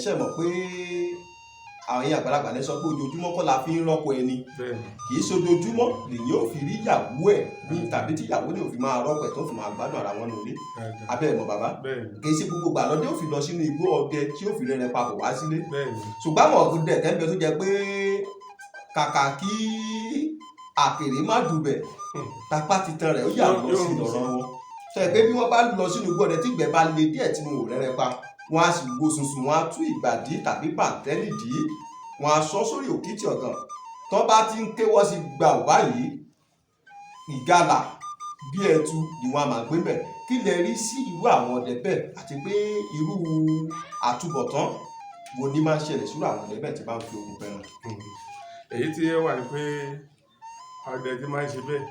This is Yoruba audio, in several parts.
Ṣe mọ̀ pé àwọn èèyàn àgbàlagbà lẹ sọ pé ojoojúmọ́ kọ́ la fi ń rọ́pò ẹni. Bẹ́ẹ̀ni. Kì í ṣe ojoojúmọ́ lèyìn ò fi rí ìyàwó ẹ̀ ní tàbí tí ìyàwó ní ò fi máa rọ́pò ẹ̀ tó fi máa gbádùn ara wọn nílé. Dáadáa. Abẹ́ ẹ̀ mọ̀, bàbá? Bẹ́ẹ̀ni. Kì í ṣe gbogbo ìgbà lọ́dẹ ò fi lọ sínú igbó ọdẹ tí ó fi rẹrẹ papọ̀ wá sílé. Bẹ́ẹ̀ni. Ṣùgbọ́n àwọn ọ̀dẹ kẹ́ńbẹ́ tó jẹ́ pé kàkà kí àkèrè má dùbẹ̀, tapá titan rẹ̀ ó yà lọ sí lọ́rọ̀ wọn. Sọ pé bí wọ́n bá lọ sínú igbó ọdẹ tí ìgbẹ́ bá le díẹ̀ tí wọn ò rẹ́rẹ́ pa, wọn á sì wo sùnsùn, wọn á tú ìgbàdí tàbí bàtẹ́lì dí, wọn á sọ sórí òkìtì ọ̀gàn. Tó bá ti ń kéwọ́ sí gbà ò báyìí, ìgalà bí ẹtu ni wọn á máa gbé bẹ̀. Kí lẹ rí sí irú àwọn ọdẹ bẹ́ẹ̀, àti pé irú àtúbọ̀tán wo ni máa ń ṣẹlẹ̀ sírú àwọn ọdẹ bẹ́ẹ̀ tí bá ń fi ogun pẹran? Èyí tí ó wà ní pé ọdẹ tí máa ń ṣe bẹ́ẹ̀,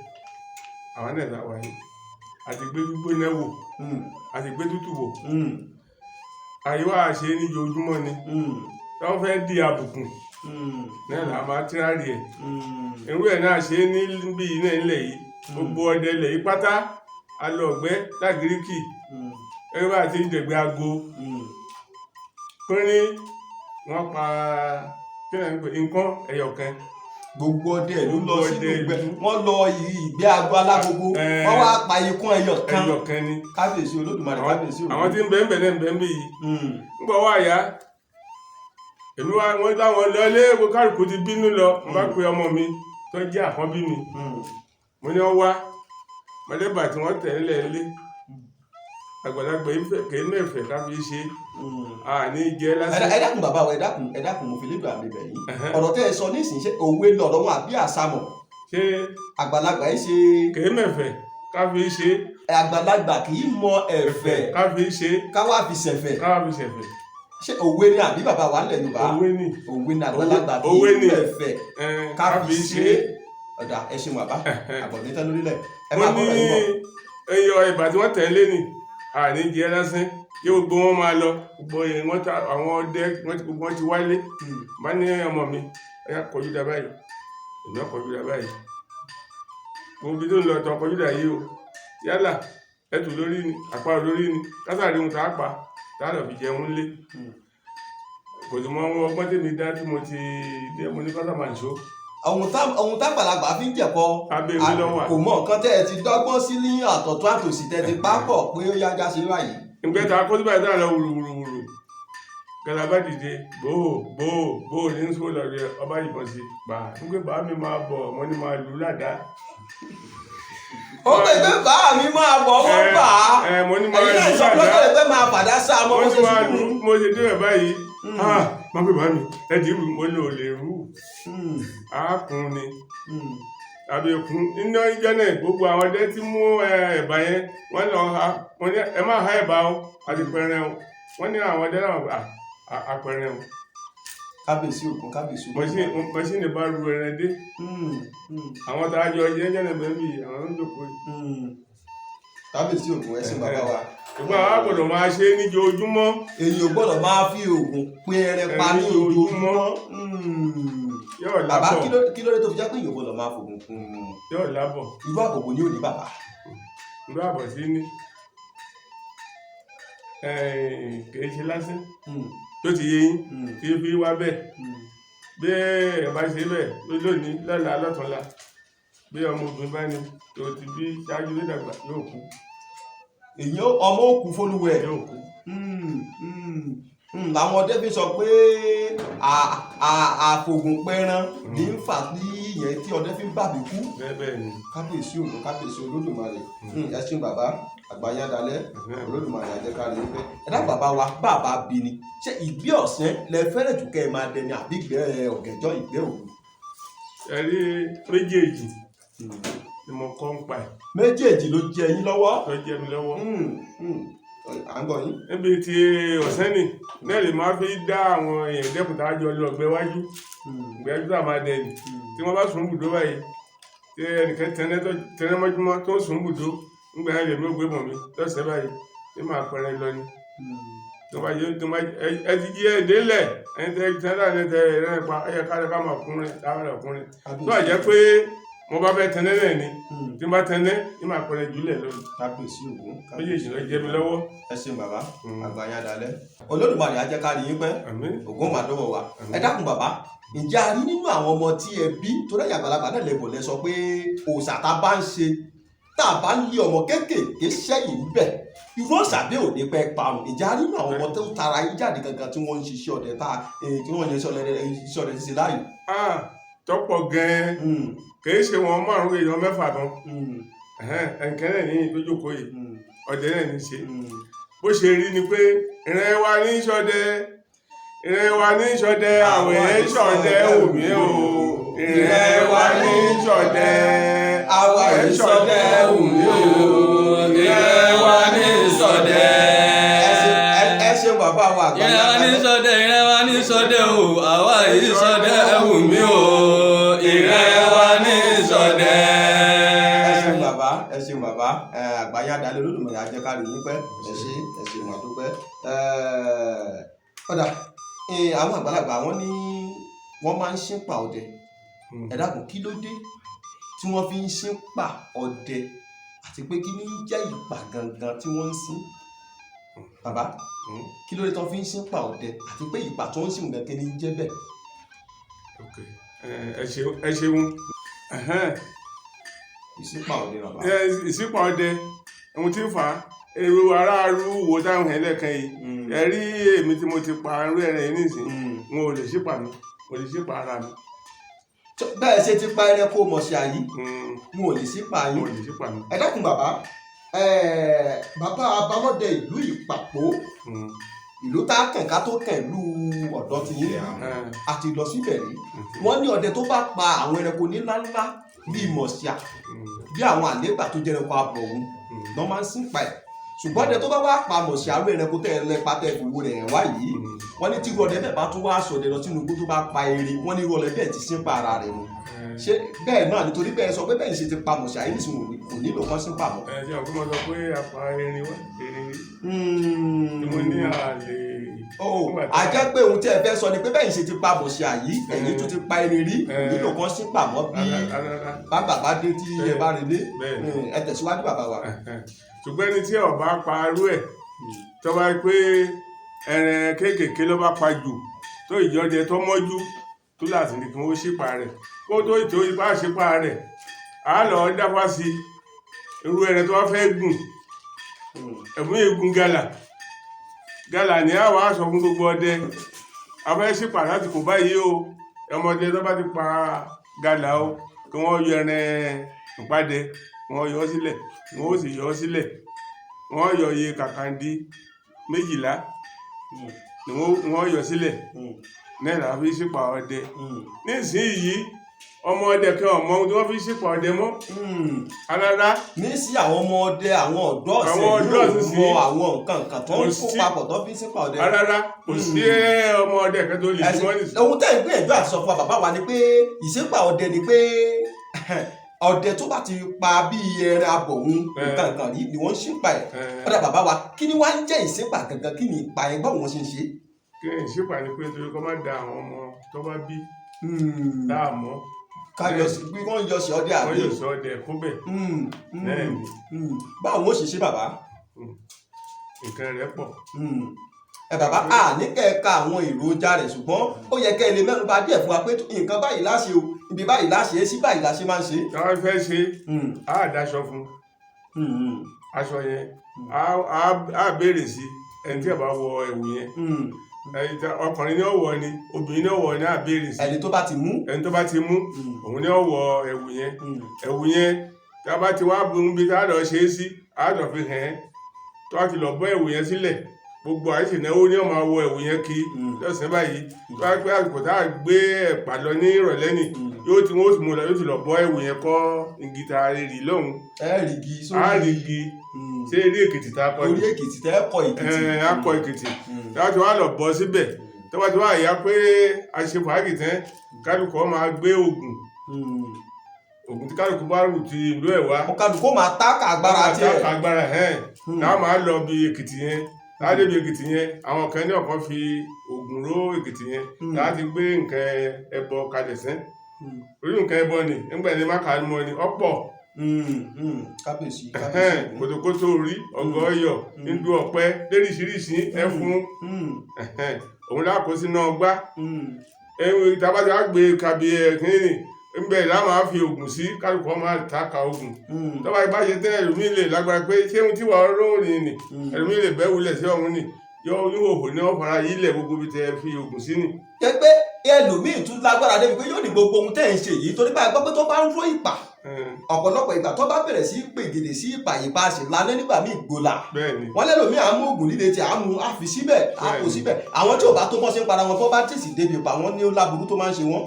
àwọn náà ta wáyé àti gbé gbígbóná wò àti gbé tútù wò. Àyíwá ṣe ní ojoojúmọ́ ni tí wọ́n fẹ́ di àbùkù náà là máa tíráàrì ẹ̀. Irú ẹ̀ náà ṣe ní bí iná ilẹ̀ yìí, gbogbo ọdẹ ilẹ̀ yìí pátá alọ́ọ̀gbẹ́ lágíríkì ẹgbẹ́ bá ti ń dẹ̀gbẹ́ aago pínrín, wọ́n pa kí náà ń pè nǹkan ẹyọ kan. Gbogbo ọdẹ ìlú lọ Gbogbo sínú ọdẹ ìgbẹ́ ìlú. Wọ́n lọ ìgbẹ́ aago alágogo, wọ́n wá pa ikún ẹyọ kan. Ẹyọ kan ni. Kábíyèsí Olódùmarè, kábíyèsí. Àwọn tí ń bẹ ń bẹ náà ń bẹ ń bí yìí. Ń bọ̀ wá yá, èmi wá wọ́n láwọn lọ ilé epo, kálukú ti bínú lọ. Mo bá pe ọmọ mi tó jẹ́ àkọ́bí mi, mo ní wọ́n wá mọ̀lẹ́bà tí wọ́n tẹ̀ ńlẹ̀ ńlé. Àgbàlagbà kì í mẹ́fẹ̀ẹ́ ká fi ṣe àní jẹ́ lásán. Ẹ dákun, bàbá wa, ẹ dákun, ẹ dákun, mo fi lédùn àmì bẹ̀ yín. Ọ̀rọ̀ tẹ́ ẹ sọ nísìnyí, ṣé òwe lọ̀rọ̀ wọn àbí àsámọ̀? Ṣé Àgbàlagbà yìí ṣe kì í mẹ́fẹ̀ẹ́ ká fi ṣe. Àgbàlagbà kì í mọ ẹ̀fẹ̀ ká fi ṣe ká wá fi ṣẹ̀fẹ̀. Ká fi ṣẹ̀fẹ̀. Ṣé òwe ni àbí bàbá wa nílẹ̀ Yorùbá? Òwe ni. Òwe ni, àgbàlagbà kì Òwe í ni. mọ ẹ̀fẹ̀ ká fi ṣe. Ọ̀dà, ẹ ṣeun bàbá, àbọ̀dé tán lórílẹ̀ ẹ Mo máa ní bọ̀rọ̀ yín bọ̀. ẹyọ ìbà tí wọ́n tẹ̀ ń lé ní àní jẹ́ lásán kí gbogbo wọn máa lọ. Gbogbo yẹn wọ́n ta àwọn ọdẹ wọ́n ti gbogbo wọn ti wálé. Bá ní ọmọ mi, ẹ̀yà kọjú dá báyìí, èmi ò kọjú dá báyìí, gbogbo ibi tó ń lọ tán kọjú dá yìí o. Yálà ẹtù lórí ni, àparò lórí ni, kásàrí ohun tá a pa tá a lọ fi jẹun lé. Kò sì mọ ọgbọ́n tèmi dá tí mo ti dé, mo ní kọ́sà máa ń ṣó. Ohun tágbàlagbà fi ń jẹ̀kọ Abẹ́ mi lọ́wọ́. Kò mọ nǹkan tẹ́ ẹ ti dọ́gbọ́n sí ní àtọ̀tún àtòsí tẹ́ ẹ ti pápọ̀ pé ó yájá sí báyìí. Ìgbẹ́ ta kó síbẹ̀ tá a lọ wùrùwùrùwùrù, galaba dìde gbòó gbòó gbòó ní sọ lọ rẹ, ọba yìnbọn sí gbà nígbà bá mi máa bọ̀, mo ní máa lù ú ládàá. Ó pè pé bá mi máa bọ̀, wọ́n gbà á. Ẹ mo ní máa Ẹ̀yin náà lù ú sọ ládàá. lọ́jọ́ pé máa fàdá sá mọ́ Mo bó ní ṣe máa ṣubú. lù ú. Mo ṣe débẹ̀ báyìí, ah, má pè bá mi ẹ dì í rù, mo ní ò lè rú àákùn ni tàbí okun iná ìjọ náà. Gbogbo àwọn ọdẹ tí mú ẹ̀bà yẹn, wọ́n lọ ha. Mo ní ẹ má ha ẹ̀bà o, àti pẹrẹ o. Wọ́n ní àwọn ọdẹ náà àpẹrẹ o. Kábíyèsí ògùn, kábíyèsí ògùn. Mọ́ṣíìnì bá ru ẹran dé. Àwọn tá a jọ jẹ́ jẹ́ náà bẹ́ẹ̀ bí àwọn ń jòkó yìí. Kábíyèsí ògùn, ẹ̀sìn bàbá wa. Ìgbà wa gbọ́dọ̀ máa ṣe é níjoojúmọ́. Èyí ò gbọ́dọ̀ máa fi oògùn pín ẹrẹ pa ní Ẹran ojoojúmọ́. Yóò Bàbá, lábọ̀. kí ló dé tó fi jẹ́ pé èyí ò gbọ́dọ̀ máa fògùn kún un? Yóò lábọ̀. Irú àbòbò ni ò ní, bàbá? Irú àbọ̀ sí ní kìí ṣe lásán tó ti yé yín tí fi wá bẹ́ẹ̀. Bí ẹ bá ṣe bẹ́ẹ̀ lónìí, lọ́la, lọ́túnla, bí ọmọbìnrin bá ní tó ti bí ṣáájú ló dàgbà, yóò kú. Èyí ọmọ òkú fólúwẹ̀. Yóò kú. Làwọn ọdẹ fi sọ pé àfògùn pẹran ní ń fà ní ìyẹn tí ọdẹ fi ń bàbí kú. Bẹ́ẹ̀ bẹ́ẹ̀ ni. Kábíyèsí ògùn, kábíyèsí Olódùmarè. Ẹ ṣeun bàbá, àgbáyé adalẹ, Olódùmarè àjẹkárí ń pẹ. Ẹ dá bàbá wa, bàbá bí ni ṣé ìgbé ọ̀sán lẹ fẹ́rẹ̀ jù kẹ́ ẹ máa dẹni àbí ìgbẹ́ ọ̀gànjọ́, ìgbẹ́ òru? Ẹ rí méjèèjì ni mo kọ́ ń pa ẹ̀. Méjèèjì ló jẹ yín lọ́wọ́. Tó jẹ́ mi lọ́wọ́. À ń gbọ́ yín. Níbi tí ọ̀sán nì náà lè máa fi dá àwọn èèyàn dẹ́kun tá a jọ lọ ọgbẹ́ wájú, ìgbẹ́ wájú tá a máa dẹni. Tí wọ́n bá sùn bùdó báyìí, tí ẹnìkan tẹnẹ́ mọ́júmọ́ tó ń sùn bùdó ńgbà yẹn, lèmi ò gbé mọ̀ mi lọ́sẹ̀ báyìí tí màá pẹrẹ lọ ni. Tó bá yẹ tó bá ẹ ti jí ẹ délẹ̀, ẹni tẹ tẹ náà ní tẹ ẹ rẹ pa ẹ yẹ ká ká máa kúnrin ká máa kúnrin tó bá jẹ́ pé Mo bá fẹ́ tẹnẹ́ náà ni, tí n bá tẹnẹ́ ní máa pẹrẹ jùlẹ̀ lọ. Kábíyèsí Ògún. Méjèèjì lọ jẹ mi lọ́wọ́. Ẹ ṣeun bàbá, àgbà yín adalẹ. Olódùmarè á jẹ́ ká rí yín pẹ́. Àmín. Ògún máa dọ́wọ́ wa. Ẹ dákun bàbá, ǹjẹ́ a rí nínú àwọn ọmọ tí ẹ bí tó lẹ́yìn àgbàlagbà náà lẹ́bọ̀ lẹ sọ pé òòṣà tá a bá ń ṣe, tá a bá ń lé ọmọ kéékèèké sẹ́yìn ń bẹ̀, irú òòṣà bẹ́ẹ̀ ò ní pẹ́ parun. Ǹjẹ́ a rí nínú àwọn ọmọ tó tara yín jáde gangan tí wọ́n ń ṣiṣẹ́ ọdẹ tá tí wọ́n ń ṣe iṣẹ́ ọdẹ ṣíṣe láàyò? Ah, tọ́pọ̀ gan-an. Kìí ṣe wọn márùn-ún, èèyàn mẹ́fà gan. Ẹnìkan náà ní ìtójókòó yìí, ọdẹ náà ní í ṣe. Bó ṣe rí ni pé ìran wa ní ṣọdẹ, ìran wa ní ṣọdẹ, àwẹ̀ ṣọdẹ wùmí o, ìran wa ní ṣọdẹ, àwa ṣọdẹ wùmí o, Ìran wa ní ṣọdẹ. Ẹ ṣeun bàbá wa àgbà. Ìran wa ní ṣọdẹ, ìran wa ní ṣọdẹ o, àwa yìí ṣọdẹ wùmí o, ìran wa ní ṣọdẹ. Ẹ ṣeun bàbá, ẹ ṣeun bàbá. Àgbáyé adalẹ, Olódùmarè á jẹ́ ká rí yín pẹ́. Ẹ ṣé, ẹ ṣeun, àdúpẹ́. Ọ̀dà àwọn àgbàlagbà, wọ́n ní wọ́n máa ń ṣínpà ọdẹ. Ẹ dákun, kí ló dé tí wọ́n fi ń ṣínpà ọdẹ, àti pé kí ní jẹ́ ìpà gangan tí wọ́n ń sín, bàbá? Kí ló dé tí wọ́n fi ń ṣínpà ọdẹ, àti pé ìpà tó ń sìn gangan, kí ní jẹ́ bẹ́ẹ̀? Ok, ẹ ṣeun, ẹ ṣeun. Ìṣínpà ọdẹ, bàbá. Ìṣípà ọdẹ, ohun tí ń fà á, èrò aráàlú wo táwọn ẹ̀ lẹ́ẹ̀kan yìí. Ẹ rí èmi tí mo ti pa irú ẹ̀rẹ̀ yìí nísìnyí, n ò lè ṣípà mi, mo lè ṣípà ara mi. Bẹ́ẹ̀ ṣe ti pa ẹranko mọ̀ṣẹ́ yìí, n ò lè ṣípà N yín? ò lè ṣípà mi. Ẹ dákun bàbá, bàbá abalọ́dẹ ìlú Ìpàpó, ìlú tá a kàn ká tó kàn ìlú ọ̀dọ́ ti yín, a ti lọ síbẹ̀ rí. Wọ́n ní ọdẹ tó bá pa àwọn ẹranko ní ńláńlá bíi mọ̀ṣíà, bí àwọn àlégbà tó jẹ́ ẹranko abọ̀hún lọ́ máa ń sìn pa ẹ̀, ṣùgbọ́n ọdẹ tó bá wá pa mọ̀ṣíà, àwọn ẹranko tẹ́ ẹ lẹ́pa tẹ́ ẹ fòwò rẹ̀ wá yìí, wọ́n ní tírú ọdẹ bẹ́ẹ̀ bá tún wá sọdẹ lọ sínú igbó tó bá pa erin, wọ́n ní irú ọdẹ bẹ́ẹ̀ ti sín pa ara rẹ̀ ni. Ṣé bẹ́ẹ̀ náà? Nítorí bẹ́ẹ̀ sọ pé bẹ́ẹ̀ ń ṣe ti pa mọ̀ṣíà yìí nísìnyí, kò nílò kán sín pa mọ́. Ẹ ṣe àwọn ọmọ sọ pé apá erin wá, erin rí tí mo ní àlè. Oh, a jẹ́ pé ohun tí ẹ fẹ́ sọ ni pé bẹ́ẹ̀ ń ṣe ti pa mọ̀ṣíà yìí, ẹ̀yin tún ti pa erin rí, nílò kan sín pa mọ́ bí bàbá bá dé tí ẹ bá relé. Ẹ tẹ̀síwájú, bàbá wa. Ṣùgbọ́n ẹni tí ọba pa arú ẹ̀, tó bá pé ẹran kéékèèké ló bá pa jù, tó ìjọdẹ tó mọ́jú tó láti ní kí wọ́n ṣípa rẹ̀, kó tó ìtò ipá ṣípa rẹ̀, á lọ dáfá sí irú ẹran tó bá fẹ́ gùn. Ẹ̀mú igun gàlà gàlà ní àwa sọ fún gbogbo ọdẹ, a fẹ́ ṣípa láti kò báyìí o, ọmọdé tó bá ti pa gàlà o, kí wọ́n yọ ẹran ìpàdé, wọ́n yọ ọ́ sílẹ̀, wọ́n ó sì yọ ọ́ sílẹ̀. Wọ́n yọ iye kàkàndí 12 ni wọ́n yọ sílẹ̀ náà là fi ṣípa ọdẹ. Nísìnyí, ọmọ ọdẹ kan ọmọ ohun tí wọ́n fi ṣípa ọdẹ mọ́ alára. Ní sí àwọn ọmọ ọdẹ, àwọn ọ̀dọ́ ọ̀sẹ̀ Àwọn ọ̀dọ́ yóò ọ̀sìn mọ àwọn nǹkan kan tó ń Kò kó sí. papọ̀ tó fi ń sípa ọdẹ. Alára, kò sí ọmọ ọdẹ kan tó lè ṣe mọ́ nísìnyí. Ohun tẹ́ ń gbìyànjú àti sọ fún wa, bàbá wa, ni pé ìṣípa ọdẹ ni pé ọdẹ tó bá ti pa bíi ẹran abọ̀hún, nǹkan kan rí ni wọ́n ń ṣípa ẹ̀. Ọ̀dà bàbá wa, kí ni wàá ń jẹ́ ìṣípa gangan? Kí ni ìpa yẹn? Báwo wọ́n ṣe ń ṣe? Kí ni ìṣípa ni pé nítorí kó má da àwọn ọmọ tó bá bí láàmú. Ká yọ sí bí wọ́n yọ sí ọdẹ Wọ́n àbí? yóò sọ ọdẹ kó bẹ̀. Bẹ́ẹ̀ ni. Báwo wọ́n ṣe ṣe, bàbá? Nǹkan rẹ̀ pọ̀. Ẹ bàbá, a ní kẹ́ ẹ ka àwọn èròjà rẹ̀, ṣùgbọ́n ó yẹ kẹ́ ẹ lè mẹ́nu bà díẹ̀ fún wa pé nǹkan báyìí láṣẹ o, ibi báyìí láṣẹ é sí, báyìí láṣẹ máa ń ṣe. Tí wọ́n fẹ́ ṣe, á dáṣọ fún aṣọ yẹn, á béèrè sí ẹni tí ẹ bá wọ ẹ̀wù yẹn, ẹni tí ọkùnrin ní ó wọ̀ ni, obìnrin ní ó wọ̀ ni, á béèrè sí. Ẹni tó bá ti mú. Ẹni tó bá ti mú, òun ní ó wọ ẹ̀wù yẹn. Ẹ̀wù yẹn, tí a bá ti wá bu ibi tá a lọ ṣe é sí, á lọ fi hàn ẹ́. Tó a ti lọ bọ́ ẹ̀wù yẹn sílẹ̀, gbogbo àìsàn ìnáwó ní ó máa wọ ẹ̀wù yẹn kí lọ́sàn-án báyìí. Tó bá pẹ́ àsìkò tá a gbé ẹ̀pà lọ ní ìrọ̀lẹ́ nì, yóò ti wọ́n ó sì mú un lọ, yóò ti lọ bọ́ ẹ̀wù yẹn kọ́ igi tá a rì lọ́hùn. Ẹ rí igi sórí. Á rí igi ṣé eré Èkìtì tá a kọ́ ni? Orí Èkìtì tẹ́ kọ Èkìtì. Ẹ̀, á kọ Èkìtì. Tá a ti wá lọ bọ́ síbẹ̀, tó bá ti wá yá pé a ṣe fàájì tán, kálukú ó máa gbé oògùn, oògùn tí kálukú bá rù ti ìlú ẹ̀ wá. Kálukú máa tákà agbára tiẹ̀. Táàkà agbára ẹ̀ táà máa lọ bí Èkìtì yẹn, táà dé bí Èkìtì yẹn, àwọn kan ní ọ̀kan fi oògùn ró Èkìtì yẹn, táà ti gbé nǹkan ẹbọ kalẹ̀ sẹ́. Orí nǹkan ẹbọ ni nígbà ní má kà á mọ ni ọ̀pọ̀. Kábíyèsí, kábíyèsí Ògún. Kòtòkòtò orí ọgọ ọyọ, nínú ọ̀pẹ lóríṣiríṣi ẹfun. Òun lákòó sínú ọgbà. Ìtàbá tí wàá gbé kàbí ẹ̀kínní ńbẹ là máa fi oògùn sí, kálukú máa ta ka oògùn. Tọ́ba bá ṣe tẹ́, ẹlòmíì lè lágbára pé ṣé ohun tí wàá rọ́ ni nì, ẹlòmíì lè bẹ́ wulẹ̀ sí ọ̀hún ni yọ oníhòòhò ní wọ́n fara yílẹ̀ gbogbo bí tẹ fi oògùn sí ni. Jẹ́ pé ẹlòmíì tún lágbára débi pé yóò ní gbogbo ohun tẹ́ ẹ̀ ń ṣe yìí, torí báyìí gbọ́ pé tó bá ń ró ìpà, ọ̀pọ̀lọpọ̀ ìgbà tó bá bẹ̀rẹ̀ sí pè gèdè sí ìpà, ìpà sì lánàá nígbà míì gbòòlà. Wọ́n lẹ́lòmíì àmú ògùn líle tí àmú àfi síbẹ̀ àpò síbẹ̀. Àwọn tí ò bá tó bọ́ sí ń para wọn, bọ́ bá tèsì débi ìpà wọn ní ó láburú tó máa ń ṣe wọ́n.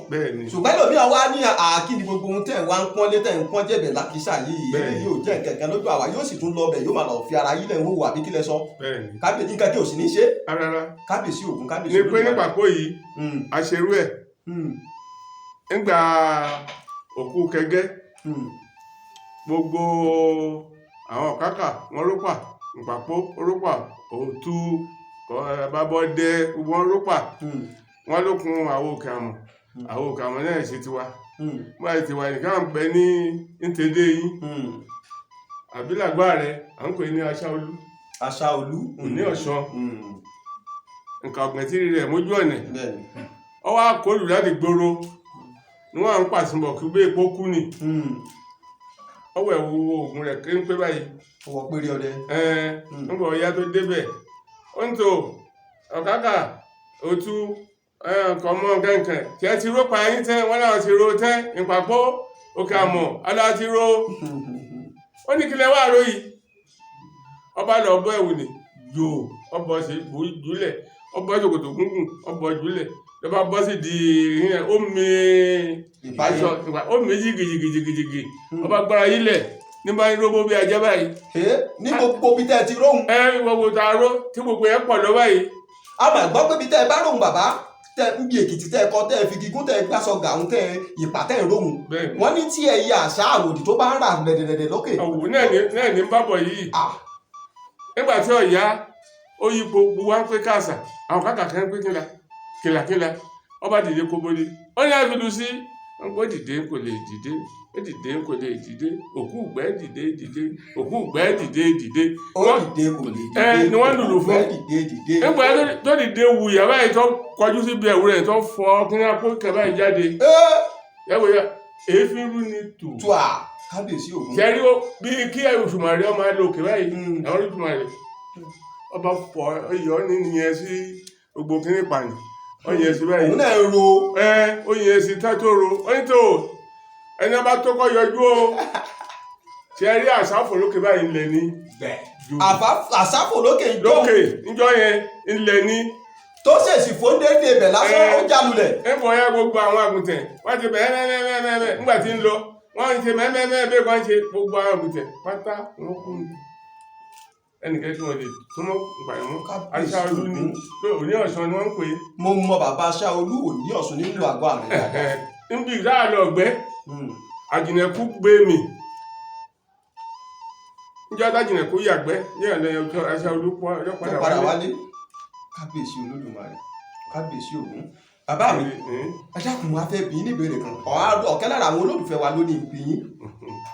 Ṣùgbọ́n ẹlòmíì àwa ní àkíní gbogbo ohun tẹ̀ wá ń pọ́n lé, tẹ̀ ń pọ́n jẹ̀bẹ̀ lákìsà yìí, eléyìí ò jẹ́ nǹkan lójú àwa, yóò sì tún lọ bẹ̀, yóò máa lọ fi ara yílẹ̀ ń wò àbí kílẹ̀ sọ. Kábíyèsí, nǹkan tí ò sì ní ṣe. Rárá. Kábíyèsí Ògún, kábíyèsí Ní pé Olódùmarè. nípa kó yìí, àṣerú ẹ̀ nígbà òkú kẹgẹ́, gbogbo àwọn ọ̀kákà wọn rópà, ìpàpó rópà, òtú bábọ́dé wọn rópà, wọn lókun àwọn òkè àmọ̀, àwọn òkè àmọ̀ náà ṣe tiwa. Wọ́n ti wà nìkan ń bẹ ní ntẹ̀dé yín, àbílàgbà rẹ̀ à ń pè ní Aṣáolú. Aṣáolú. Òní Ọ̀ṣun, nǹkan ọ̀gbìn tí rẹ̀ mójú ọ̀nà. Ọwọ́ akólù láti gbòòrò ni wọ́n à ń pàṣìbọ̀ kí bí epo kú ni. Ọwọ́ ẹ̀wù oògùn rẹ̀ kí ń pé báyìí. Ọwọ́ péré ọdẹ. Ńgbà ọ̀ya tó débẹ̀, ó ń tò ọ̀kákà òtú kọ̀mọ́ kẹ̀kẹ́ tí ẹ ti ró pa yín tẹ́, wọ́n láwọn ti ro tẹ́ ìpàpọ̀ òkè àmọ̀ aláwọ̀ ti ro. Ó ní kílẹ̀ wà ró yìí, ọba lọ bọ́ ẹ̀wù ni yòó, ọbọ̀ sí jùlẹ̀, ọbọ̀ ṣòkòtò gúngùn, ọbọ̀ jùlẹ̀ lọ́ba bọ́ sí di ìyẹn, ó mi ìbáyé aṣọ ó mi jìgìjìgìjìgì, ọba gbára yílẹ̀ ní bá ń róbó bí ajá báyìí. Ní gbogbo bí tẹ́ ẹ ti róhun. Ẹ gbogbo ta ró tí gbogbo ẹ pọ̀ lọ báyìí. A máa gbọ́ pé bí tẹ́ ẹ bá róhun, bàbá, tẹ́ ń bí Èkìtì, tẹ́ ẹ kọ́, tẹ́ ẹ fi gígùn, tẹ́ ẹ gbàsọ gàún, tẹ́ ẹ ìpà, tẹ́ ẹ róhun, wọ́n ní tí ẹyẹ àṣà àwòdì tó bá ń rà rẹ̀dẹ̀rẹ̀dẹ̀ lókè. Ọ̀wù náà ní bábọ̀ yìí. Nígbà tí ọ̀yá ó yípo, gbogbo wa ń pé káàsà, àwọn kàkà kan ń pé kíla kíla kíla, ọba dìde kóbólé, ó ní àfihàn sí wọn kó dìde, kò lè dìde, ó dìde, kò lè dìde, òkú ìgbẹ́ dìde dìde, òkú ìgbẹ́ dìde dìde. Ó dìde, kò lè dìde. Ẹ ni wọ́n lùlù fún. Òkú dìde dìde. Nígbà tó dìde wù yàrá yìí, tó kọjú síbi ẹ̀wù rẹ̀, tó fọ kíní apó kẹfà yìí jáde, yàwó yà èéfín rú ni tù. Tùà, kábíyèsí Ògún. Sẹ́rí ó bí kí Òṣùmàrè ọmọ lò òkè báyìí, àwọn Olódùmarè ọba fọ iyọ̀ nìyẹn sí gbogbo kíní pàní, ó yẹn sí báyìí. Òun náà ro. Ẹ ó yẹn sí tátóró, ó ní tó ẹni ọba tó kọ́ yọjú o. Sẹ́rí àsáfò lókè báyìí ńlẹ̀ ni Àsáfò lókè ń jó. Lókè ńjọ́ yẹn ńlẹ̀ ni. Tó ṣèṣì fún déédéé ibẹ̀ lásán, ó jálulẹ̀. Ẹ bọ̀ ya gbogbo àwọn àgùntàn wọ́n ti bẹ̀ẹ́ mẹ́mẹ́mẹ́mẹ́ nígbà tí ń lọ, wọ́n ń ṣe mẹ́mẹ́mẹ́ bẹ́ẹ̀ kan ṣe gbogbo àwọn àgùntàn pátá wọn kú ni ẹnìkan tí wọ́n lè túmọ̀ ìpàdé Aṣáolú ni Òní Ọ̀ṣun ni wọ́n ń pè é. Mo mọ bàbá Aṣáolú Òní Ọ̀ṣun nínú àgọ́ àrẹ dáadáa. Níbi ìdáàlọ́ ọ̀gbẹ́, àjìnàkú gbé mi níjọ́ tájìnàkú yàgbẹ́ ní ọ̀nà Aṣáolú tó padà padà wálé. Wálé, kábíyèsí Olódùmarè, kábíyèsí Ògún. Bàbá mi, ẹ dákun, wa fẹ́ bí ní ìbéèrè kan. Ọ̀kẹ́ lára àwọn olólùfẹ́ wa ló ní ìbí yín.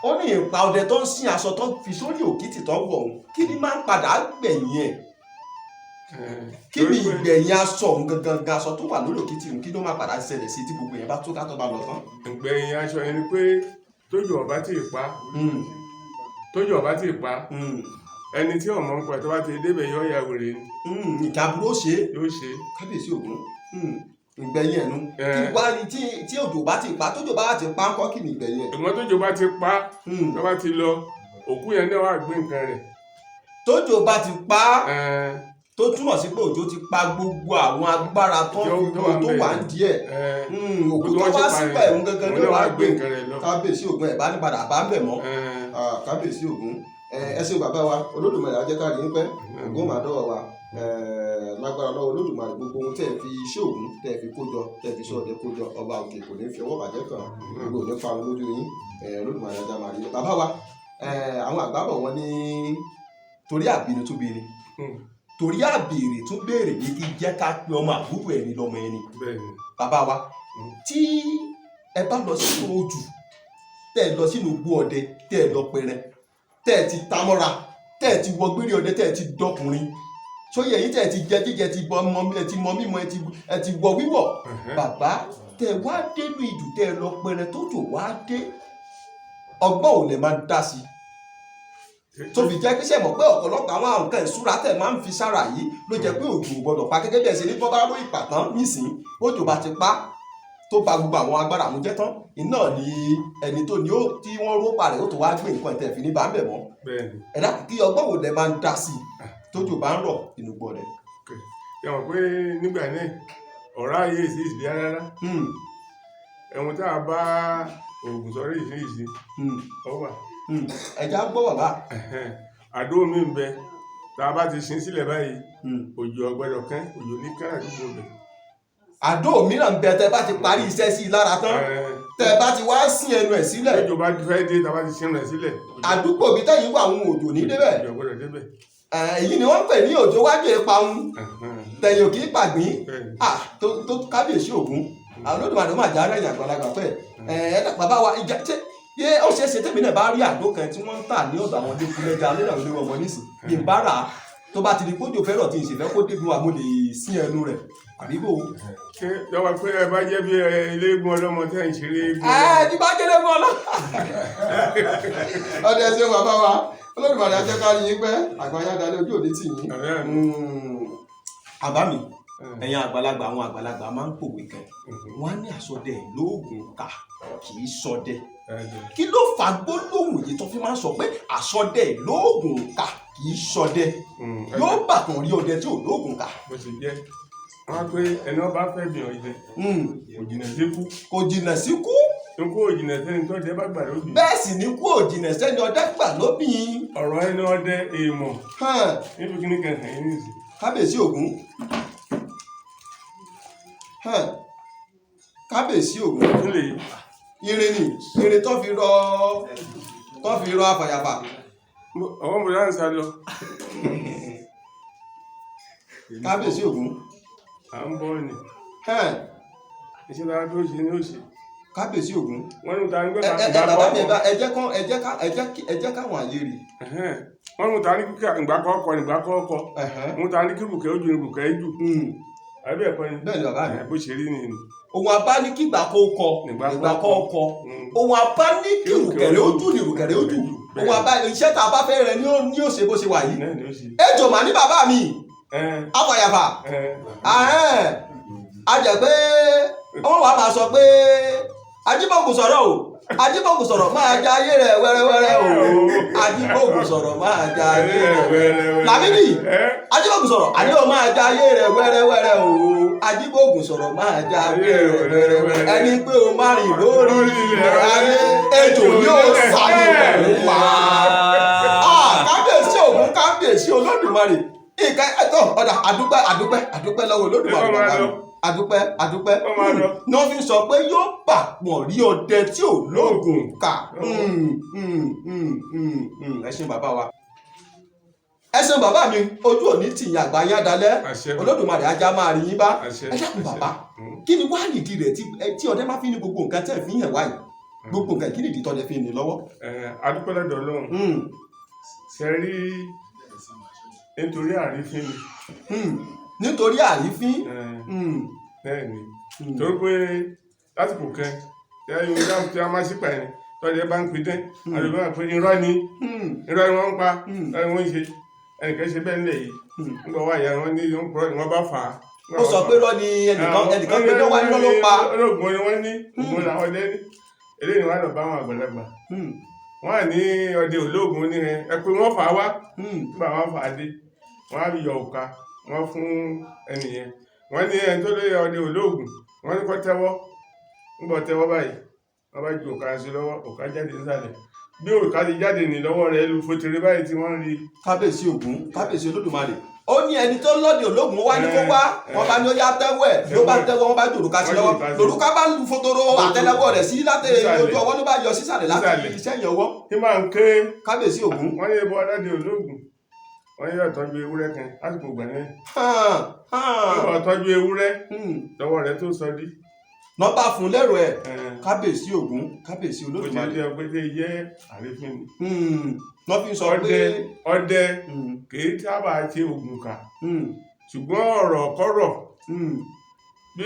Ó ní ìpa ọdẹ tó ń sin aṣọ tó fi sórí òkìtì tó ń wọ̀ ọ̀hún, kí ni máa ń padà gbẹ̀yìn ẹ̀? Kí ni ìgbẹ̀yìn aṣọ òun gangan gan, aṣọ tó wà lórí òkìtì òun, kí ló máa padà ṣẹlẹ̀ sí tí gbogbo yẹn bá tó ká tó bá lọ tán? Ìgbẹ̀yìn aṣọ yẹn ni pé tójú ọba tí ì pa, tójú ọba tí ì pa, ẹni tí ọmọ ń pa tó bá ti débẹ̀ yọ ya wèrè ni. Nǹkan aburú ó ṣe é. Yóò ṣe. Kábíyèsí Ògún, ìgbẹ̀yìn ẹ̀ nu. Kí wá ní tí òjò bá ti pa, tójò bá ti pa ńkọ́, kí ni ìgbẹ̀yìn ẹ̀? Ìgbọ́n tójú bá ti pa, tó bá ti lọ, òkú yẹn náà wà gbé nǹkan rẹ̀. Tójò bá ti pa, tó túmọ̀ sí pé òjò ti pa gbogbo àwọn agbára tó ń fi wo tó wà ń díẹ̀, òkú tó wá síbẹ̀ òun gangan ló wá gbé nǹkan rẹ̀ lọ. Kábíyèsí Ògún, ẹ̀ bá ní padà bá ń bẹ̀ mọ́. Kábíyèsí Ògún, ẹ ṣeun bàbá wa. Olódùmarè á jẹ́ ká rí yín pẹ́. Ògún máa dọ́wọ́ wa lágbára lọ́wọ́ Olódùmarè. Gbogbo ohun tẹ́ ẹ fi iṣẹ́ Ògún tẹ́ ẹ fi kó jọ, tẹ́ ẹ fi iṣẹ́ ọdẹ kó jọ, ọba òkè kò ní fi ọwọ́ bàjẹ́ kàn, gbogbo ò ní fa ohun lójú yín. Olódùmarè ajá máa rí yín. Bàbá wa, àwọn àgbà bọ̀, wọ́n ní torí àbínú tún bí ni, torí àbèrè tún béèrè ní kí jẹ́ ká pe ọmọ àbúrò ẹni lọ́mọ ẹni. Bàbá wa, tí Ẹ bá lọ sínú ojú, tẹ́ ẹ lọ sínú igbó ọdẹ, tẹ́ ẹ lọ pẹrẹ, tẹ́ ẹ ti tamọ́ra, tẹ́ ẹ ti wọ gbére ọdẹ, tẹ́ ẹ ti dọkùnrin sóyè yìí, tẹ́ ẹ ti jẹ jíjẹ, ti bọ mọ, ẹ ti mọ mímọ, ẹ ti wọ wíwọ̀, bàbá, tẹ́ ẹ wá dénú ìjù, tẹ́ ẹ lọ pẹrẹ, tó jò wá dé, ọgbọ́n ò lè máa dá sí i tó fi jẹ́ pé sẹ́mọ̀ pé ọ̀pọ̀lọpọ̀ àwọn nǹkan ìṣúra tẹ̀ máa ń fi sára yìí ló jẹ́ pé òjò ò gbọ́dọ̀ pa, gẹ́gẹ́ bí ẹ ṣe ní bọ́bá ló ìpàtàn nísìn, òjò bá ti pa tó ba gbogbo àwọn agbára àwọn jẹ́ tán, iná ni ẹni tó ní ó tí wọ́n ró pa rẹ̀ ó tó wá gbé nǹkan ìtẹ̀ fi ní bá ń bẹ̀ mọ́. Bẹ́ẹ̀ni. Ẹ̀dá, kí ọgbọ́n wo lẹ máa ń dá sí i tójò bá ń rọ̀ inú gbọ́ rẹ̀? Ẹ mọ̀ pé nígbà náà ọ̀rá ayé ìsí ìsìbí rárá. Ẹ̀wọ̀n tá a bá oògùn sọ̀rọ̀ ìsinyìí ọ wà. Ẹ̀já gbọ́, bàbá. Àdó mi ń bẹ tá a bá ti sin sílẹ̀ báyìí, òjò ọ̀gbẹ́dọ̀ kán, òjò ní kán àdúgbò bẹ̀. Àdó mìíràn ń bẹ, tẹ bá ti parí iṣẹ́ sí i lára tán, tẹ bá ti wá sín ẹnu ẹ̀ sílẹ̀, òjò bá fẹ́ dé, tá a bá ti sin rẹ̀ sílẹ̀, àdúgbò bí tẹ́yìn wà, àwọn òjò ní débẹ̀. Òjò ọ̀gbẹ́dọ̀ débẹ̀. Èyí ni wọ́n ń pè ní òjò wájú ìparun, tẹ̀yìn òkì pàgbín. Bẹ́ẹ̀ni. Ah, tó tó, kábíyèsí Ògún àwọn Olódùmarè máa já rẹ̀yìn àgbàlagbà pẹ̀. Ẹ ẹ bàbá wa, ìjà ṣé yé ó ṣeé ṣe tèmi náà bá rí àdó kan tí wọ́n ń tà ní ọ̀dọ̀ àwọn lẹ́kùnlẹ́jà lórí àwọn olówó ọmọ nísìn bí n bá rà á, tó bá ti di kójò fẹ́ràn tí n sì fẹ́ kó débi wa, mo lè sín ẹnu rẹ̀ àbí bò? Ṣé lọ́wọ́ pé ẹ bá jẹ́ bí eléégún ọlọ́mọ tẹ́ ń ṣeré eégún? Ẹ ti bá jẹ́lé mọ́ lọ. Ọdẹ ṣe, bàbá wa, Olódùmarè ajẹ́ká yín pẹ́, àgbáyá dalẹ̀, ojú òde tì yín. Àmín, àmín. Àbá mi, ẹ̀yin àgbàlagbà, àwọn àgbàlagbà máa ń pòwe kan, wọ́n á ní àsọdẹ lóògùn kà kì í ṣọdẹ. Kí ló fà gbólóhùn yìí tó fi máa ń sọ pé àsọdẹ lóògùn kà kì í ṣọdẹ? Yóò bàtàn rí ọdẹ tí ò lóògùn kà. Bó ṣe jẹ́ wọ́n á pé ẹni ọba fẹ́ bí ọ̀jẹ̀ kò jìnà síkú. Kò jìnnà sí kú. Nkú ò jìnà sẹ́ni tó jẹ́ bá gbà lóbi. Bẹ́ẹ̀ sì ni kú ò jìnnà sẹ́ni ọdẹ gbà lóbìn. Ọ̀rọ̀ ẹni ọdẹ èèmọ̀ níbi kíní kan hàn yín nìsín. Kábíyèsí Ògún. Hàn. Kábíyèsí Ògún. Kí lè Irin ni irin tó fi rọ afàyàfà. Ọwọ́ mo dáhùn sá lọ. Kábíyèsí Ògún. À ń bọ́ ni. Hàn. Iṣẹ́ lára tó ṣe ni ó ṣe. Kábíyèsí Ògún. Wọ́n ní ta ní Ẹ gbẹ́ka ẹ ẹ bàbá mi, ẹ bá ẹ jẹ́ kán ẹ jẹ́ ká ẹ jẹ́ kí ẹ jẹ́ káwọn àyè rí. Wọ́n ní ta ní kíkà ìgbà kọ́kọ́ ìgbà kọ́kọ́. Wọ́n ta ní kí rùkẹ́ ó ju rùkẹ́ jù. Àbí ẹ̀kọ́ ni? Bẹ́ẹ̀ ni, bàbá mi. Bó ṣe rí ni. Ohun abá ní kígbà kó kọ Nígbà nígbà kó kó kọ. Ohun abá ní kí rùkẹ̀rẹ̀ ó jù ní rùkẹ̀rẹ̀ ó jù. Ohun abá iṣẹ́ tá a bá fẹ́ rẹ ni ó ní ó ṣe bó ṣe wà yìí. Náà ni ó ṣe. Ejò mà ní bàbá mi. Afàyàfà. Ahẹ́n, a jẹ́ pé wọ́n wàá máa sọ pé Ajíbọ̀gùn sọ̀rọ̀ o, Ajíbọ̀gùn sọ̀rọ̀ máa ja ayé rẹ̀ wẹ́rẹ́wẹ́rẹ́ o, Ajíbọ̀gùn sọ̀rọ̀ máa ja ayé rẹ̀ wẹ́rẹ́wẹ́rẹ́. Làmídì, Ajíbọ̀gùn sọ̀rọ̀ àní o máa ja ayé rẹ̀ wẹ́rẹ́wẹ́rẹ́ o, Ajíbọ̀gùn sọ̀rọ̀ máa ja ayé rẹ̀ wẹ́rẹ́wẹ́rẹ́, ẹni pé o má rìn lórí ilẹ̀ ayé, ejò yóò sáré pẹ̀lú pa. Ah, kábíyèsí Ògún, kábíyèsí Olódùmarè, nǹkan ẹ̀tọ́ ọ̀dà, àdúpẹ́, àdúpẹ́, àdúpẹ́ lọ́wọ́ Olódùmarè. Ẹ kọ́ máa Bàbá mi, lọ. àdúpẹ́, àdúpẹ́. Kọ́ máa lọ. Ní wọ́n fi sọ pé yóò bà wọ́n rí ọdẹ tí ò lóògùn kà. Ẹ ṣeun, bàbá wa, ẹ ṣeun, bàbá mi, ojú òní tìyìn, àgbà yín adalẹ́. Àṣẹ. Olódùmarè ajá máa rí yín bá. Àṣẹ. Ẹ dákun, Àṣẹ. bàbá, kí ni wàá nìdí rẹ̀ tí ọdẹ máa fi ní gbogbo nǹkan tẹ́ ẹ̀ fi ń hàn wáyìí, gbogbo nǹkan, kí nìdí tọ́dẹ fi ń ní lọ́wọ́? Adúpẹ́ lọ́dọ̀ Ọlọ́run. Ṣe rí, nítorí àrífín ni. Nítorí àrífín. Bẹ́ẹ̀ ni, torí pé lásìkò kan tí a yóò dáhùn tí a máa ṣípa ẹni tọ́jú bá ń pidán, àdúgbò bá ń pè irọ́ ni, irọ́ ni wọ́n ń pa, irọ́ ni wọ́n ń ṣe. Ẹnìkan ṣe bẹ́ẹ̀ nílẹ̀ yìí, nígbà wà yà wọ́n ní wọ́n purọ́ ni wọ́n bá fà á. Ó sọ pé rọ́ ni ẹnìkan, ẹnìkan pé ló wá ní ló pa. Olóògùn ni wọ́n ní, ògùn làwọn ọdẹ ní. Eléyìí ni wọ́n á lọ bá àwọn àgbàlagbà, wọ́n à ní ọdẹ olóògùn ní ẹ pé wọ́n fà á wá. Nígbà wọ́n fà á dé, wọ́n á yọ òka wọ́n fún ẹnìyẹn, wọ́n ní ẹni tó lé ọdẹ olóògùn, wọ́n ní kó tẹ́wọ́. Nígbà tẹ́wọ́ báyìí, wọ́n bá ju òka sí lọ́wọ́, òka jáde nísàlẹ̀. Bí òka ti jáde ní lọ́wọ́ rẹ̀ lu fòtìrí báyìí tí wọ́n rí. Kábíyèsí Ògún, kábíyèsí Olódùmarè, ó ní ẹni tó lọ́dẹ ológun wá ní kó wá, wọ́n bá ní ó yá tẹ́wọ́ ẹ̀, ló bá tẹ́wọ́, wọ́n bá ju òrùka sí Wọ́n lọ́wọ́. ju òrùka sí. Lòrùka bá lu fotoro àtẹ́lẹwọ́ rẹ̀ sí láti Sísàlẹ̀. ojú ọwọ́, ló bá yọ sísàlẹ̀ láti Sísàlẹ̀. sẹ́yìn ọwọ́. Tí máa ń ké. Kábíyèsí Ògún. Wọ́n ní ebó ọlọ́dẹ olóògùn, wọ́n ní ọ̀tọ́jú ewúrẹ́ kan lásìkò ìgbà náà. Hàn, hàn. Ọ̀tọ́jú ewúrẹ́ lọ́wọ́ rẹ̀ tó sọ dí. Nọ́mbà fún lẹ́rọ ẹ̀. Ẹn, Kábíyèsí Ògún, kábíyèsí bó ṣe Olódùmarè. jẹ́ pé tẹ́ jẹ́ àrífín ni. Lọ́ fi ń sọ pé Ọdẹ kìí sábà ṣe oògùn kà, ṣùgbọ́n ọ̀rọ̀ kọ́rọ̀ bí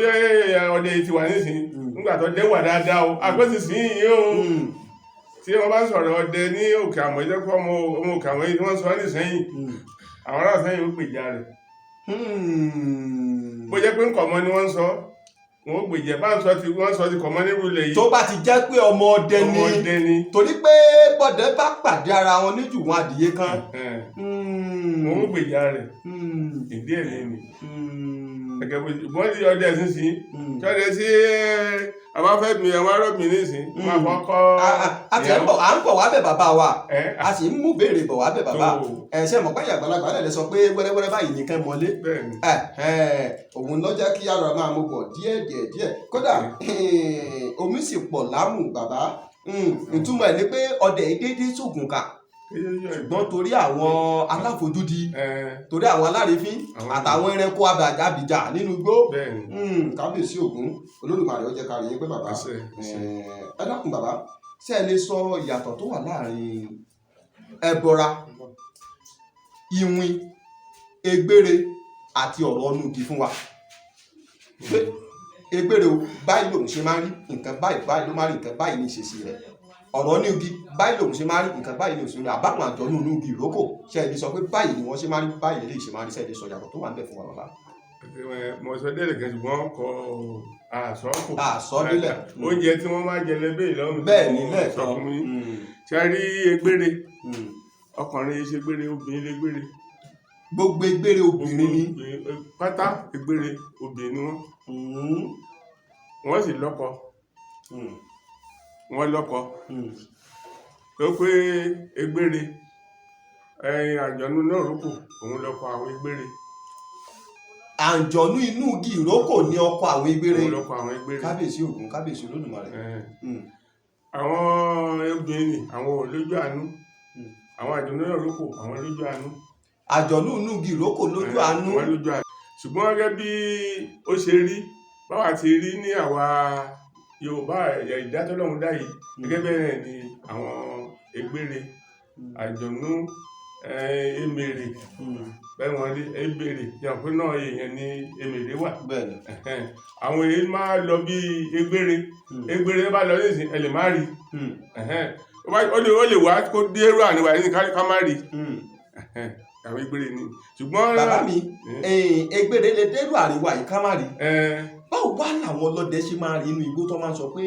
ọdẹ ti wà nísìnyí, nígbà tó dé wà dáadáa o, àgbẹ̀sìsìn yìí o, tí wọ́n bá sọ̀rọ̀ ọdẹ ní Òkè Àmọ́, jẹ́ pé ọmọ Òkè Àmọ́ yìí tí wọ́n sọ nísìnyí, àwọn ará Ìsẹ́yìn ó gbèjà rẹ̀. Bó jẹ́ pé nkọ̀mọ́ ni wọ́n ń sọ, wọn ó gbèjà. Bá ń sọ ti wọ́n sọ ti kọ̀mọ́ nírú ilẹ̀ yìí. Tó bá ti jẹ́ pé ọmọ ọdẹ Ọmọ ni. ọdẹ ni. Torí pé bọ́dẹ bá pàdé ara wọn níjù wọn adìyẹ kan. Wọn ó gbèjà rẹ̀. Ìdí ẹ̀ ní ni gẹ́gẹ́ bó wọ́n ti ọdẹ sísìn tí ọdẹ sí abáfẹ́mi àwọn arọ́bì nísìn máa fọ́ kọ́. A ti ń bọ̀, à ń bọ̀ wá bẹ̀ bàbá wa. Ẹ̀. A sì ń mú béèrè bọ̀ wá bẹ̀ bàbá. Tó. Ẹ ṣe mọ̀ pé àgbàlagbà náà lè sọ pé wẹ́rẹ́wẹ́rẹ́ báyìí nìkan mọ́lé. Bẹ́ẹ̀ ni. Òun ló jẹ́ kí ara máa mú bọ̀ díẹ̀ díẹ̀ díẹ̀, kódà omi sì pọ̀ lámù bàbá. Ìtumọ̀ ẹ̀ ni pé ọdẹ yìí déédéé sóògùn kà, ṣùgbọ́n torí àwọn aláfojúdi, torí àwọn alárífín àtàwọn ẹranko abìjà nínú igbó. Bẹ́ẹ̀ ni. Kábíyèsí Ògún Olódùmarè, ó jẹ́ ká rí yín pé bàbá. Àṣẹ, àṣẹ. Ẹ dákun bàbá, ṣé ẹ lè sọ ìyàtọ̀ tó wà láàrin ẹbọra, iwin, egbére àti ọ̀rọ̀ ọnú igi fún wa? Pé egbére o, báyìí lòun ṣe máa ń rí nǹkan báyìí, báyìí ló máa ń rí nǹkan báyìí ní ìṣesí rẹ̀. Ọ̀rọ̀ ní igi, báyìí lòun ṣe máa ń rí nǹkan báyìí ní ìṣesí rẹ̀. Àbáwọn àjọ ní inú igi ìrókò, ṣé ẹ lè sọ pé báyìí ni wọ́n ṣe máa ń rí, báyìí lè ṣe máa ń rí? Ṣé ẹ lè sọ ìyàtọ̀ tó wà ń bẹ̀ fún wa, bàbá? Mo sọ délẹ̀ kan, ṣùgbọ́n kò àsọ kò. Àsọ délẹ̀. Oúnjẹ tí wọ́n máa jẹ lẹ́bẹ̀ẹ́ lọ́rùn. Bẹ́ẹ̀ ni. Sọ Lẹ́ẹ̀kan. fún mi, ṣe rí egbére, ọkùnrin ṣe gbére, obìnrin lè gbére. Gbogbo egbére obìnrin ni? Obìnrin pátá, egbére obìnrin ni wọ́n. Wọ́n sì lọ́kọ. Wọ́n lọ́kọ tó pé egbére ẹyin àjọ̀nú náà rókò, òun lọ́kọ àwọn egbére. Àǹjọ̀nú inú igi ìrókò ní ọkọ àwọn egbére? Òun lọ́kọ àwọn egbére. Kábíyèsí Ògún, kábíyèsí Olódùmarè. Àwọn obìnrin ni àwọn ò lójú àánú. Àwọn àjọ̀nú náà rókò, àwọn lójú àánú. Àjọ̀nú inú igi ìrókò lójú àánú. Wọ́n lójú àánú, ṣùgbọ́n gẹ́gẹ́ bí ó ṣe rí, báwa ti rí ní àwa Yorùbá, ẹ̀yà ìdátọ́lọ́run dá yìí, gẹ́gẹ́ bẹ́ẹ̀ ni àwọn egbére, àjọ̀nú, emèrè, bẹ́ẹ̀ wọ́n rí ebèrè yàtọ̀ náà, èèyàn ni emèrè wà. Bẹ́ẹ̀ni. Ẹ̀hẹ́n. Àwọn èèyàn máa lọ bí egbére. Egbére bá lọ nísìn, ẹ lè má rí. Ẹ̀hẹ́n. Ó lè wá kó dé èrò àníwá yìí ká má rí. Ẹ̀hẹ́n. Àwọn egbére ni, ṣùgbọ́n Bàbá mi, egbére lè dérò àríwá yìí ká má rí. Báwo wá làwọn ọlọ́dẹ ṣe máa rí inú igbó tó máa ń sọ pé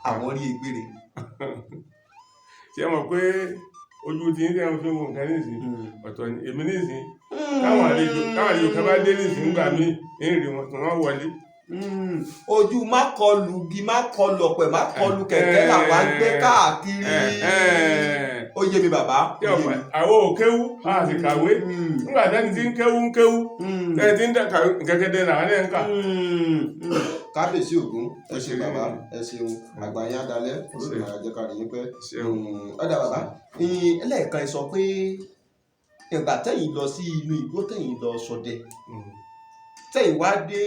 àwọn rí egbére? Ṣé ẹ mọ̀ pé ojú tí ń tẹ́ ń fi wo nǹkan nísìn ọ̀tọ̀ ni. Èmi nísìn, táwọn àlejò kan bá dé nísìn, ńgbà míì ń rí wọn tí wọ́n wọlé. Ojú má kọlù igi, má kọlù ọ̀pẹ, má kọlù kẹ̀kẹ́ làwọn á gbé káàkiri. Ó yé mi bàbá, ó yé mi. Àwọn ò kéwú, a sì kàwé. Nígbà tẹ́ni tí ń kéwú ń kéwú, tẹ́ni tí ń dàkà kẹ́kẹ́dẹ́ làwọn náà ń kà. Kábíyèsí Ògún, ẹ ṣe bàbá, ẹ ṣeun, àgbà yín á dalẹ́, Olódùmarè á jẹ́ ká rí yín pẹ́. Ṣeun. Ọ̀dà bàbá, ẹlẹ́ẹ̀kan ẹ sọ pé ìgbà tẹ́yìn lọ sí inú igbó, tẹ́yìn lọ ṣọdẹ, tẹ́yìn wá dé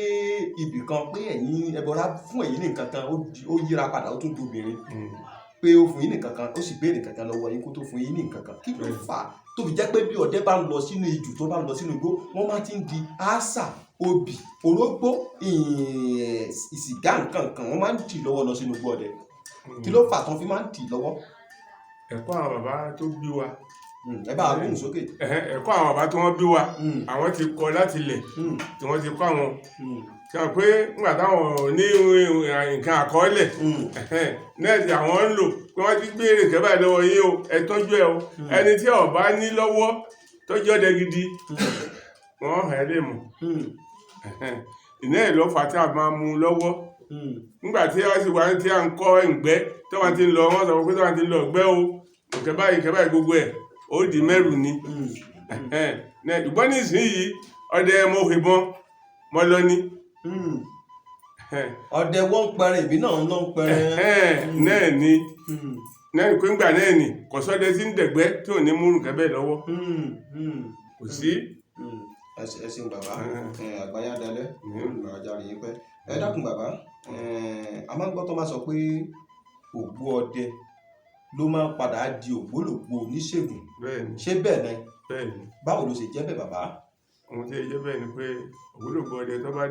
ibì kan pé ẹ̀yin ẹbọra fún ẹ̀yin ní nǹkan kan, ó yíra padà, ó tún di obìnrin, pé ó fún yín ní nǹkan kan, ó sì béèrè nǹkan kan lọ́wọ́ yín kó tó fún yín ní nǹkan kan. Kí ló fà á tó fi jẹ́ pé bí ọdẹ bá ń lọ sínú ijù, tó bá ń lọ sínú igbó, wọ́n máa ti ń di àṣà obì, orógbó, ìsìgá, nǹkan kan, wọ́n máa ń dì lọ́wọ́ lọ sínú igbó ọdẹ? Kí ló fà á tán fi máa ń dì lọ́wọ́? Ẹ̀kọ́ àwọn bàbá tó bí wa. Ẹ bá wa gbóhùn sókè. Ẹ̀kọ́ àwọn bàbá tó wọ́n bí wa, àwọn ti kọ́ láti ilẹ̀ tí wọ́n ti kọ́ àwọn tí wọ́n pé nígbà táwọn ní nǹkan àkọọ́lẹ̀ nẹ́ẹ̀sì àwọn ń lò pé wọ́n ti béèrè nǹkan báyìí lọ́wọ́ yín o, ẹ tọ́jú ẹ o. Ẹni tí ó bá ní lọ́wọ́ tọ́jú ọdẹ gidi, wọ́n hàn ẹ́ lè mọ̀. Ìná ẹ̀ lọ́fà tí a máa mú lọ́wọ́ nígbà tí wọ́n sì wá tí à ń kọ́ ìgbẹ́ tí wọ́n ti ń lọ, wọ́n sọ pé tí wọ́n ti ń lọ ìgbẹ́ o, nǹkan báyìí, nǹkan báyìí, gbogbo ẹ̀ ó di mẹ́rù ni. Ṣùgbọ́n nísìnyí, ọdẹ mo ìbọn mo lọ ni. Ọdẹ wọ́n ń pẹran, ìbí náà ń lọ ń pẹran. Náà ni náà ni pé ńgbà náà ni kò sọ́dẹ tí ń dẹ̀gbẹ́ tí ò ní múrù nǹkan bẹ́ẹ̀ lọ́wọ́, kò sí. Ẹ ṣeun bàbá, àgbáyé adalẹ, olùmọ̀ ajá rèé pẹ́. Ẹ dákun bàbá, a máa ń gbọ́ tó máa sọ pé ògbó ọdẹ ló máa ń padà di ògbólógbòó oníṣègùn. Bẹ́ẹ̀ ni. Ṣé bẹ́ẹ̀ ni? Bẹ́ẹ̀ ni. Báwo ló ṣe jẹ́ bẹ́ẹ̀, bàbá? Ohun tí ẹ jẹ́ bẹ́ẹ̀ ni pé ògbólógbòó ọdẹ tó bá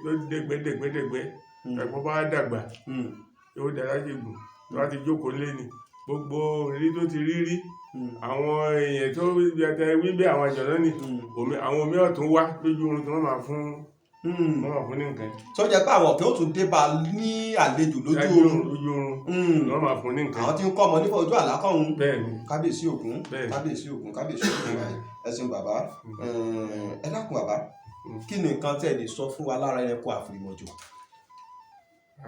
tó dẹ́gbẹ́ dẹ́gbẹ́ dẹ́gbẹ́, ẹ̀gbọ́n bá dàgbà, yóò dára ṣègùn. Tó bá ti jókòó lé ni gbogbo ìrírí tó ti rí rí, àwọn èèyàn tó wí bí àwọn àjọ̀nà ni, àwọn omi ọ̀tún wá lójú oorun tí wọ́n máa fún wọ́n máa fún ní nǹkan. Tó jẹ́ pé àwọn ọ̀kẹ́ ó tún dé bá a ní àlejò lójú oorun. Lójú oorun ni wọ́n máa fún ní nǹkan. Àwọn tí ń kọ́ ọmọ nípa ojú àlá kọ́hún. Bẹ́ẹ̀ ni. Kábíyèsí Ògún. Bẹ́ẹ̀ ni. Kábíyèsí Ògún, kábíyèsí Ògún. Ẹ ṣeun bàbá. Ẹ dákun bàbá, kí ni nǹkan tẹ́ ẹ lè sọ fún wa lára ẹranko àfìrìmọ̀jò?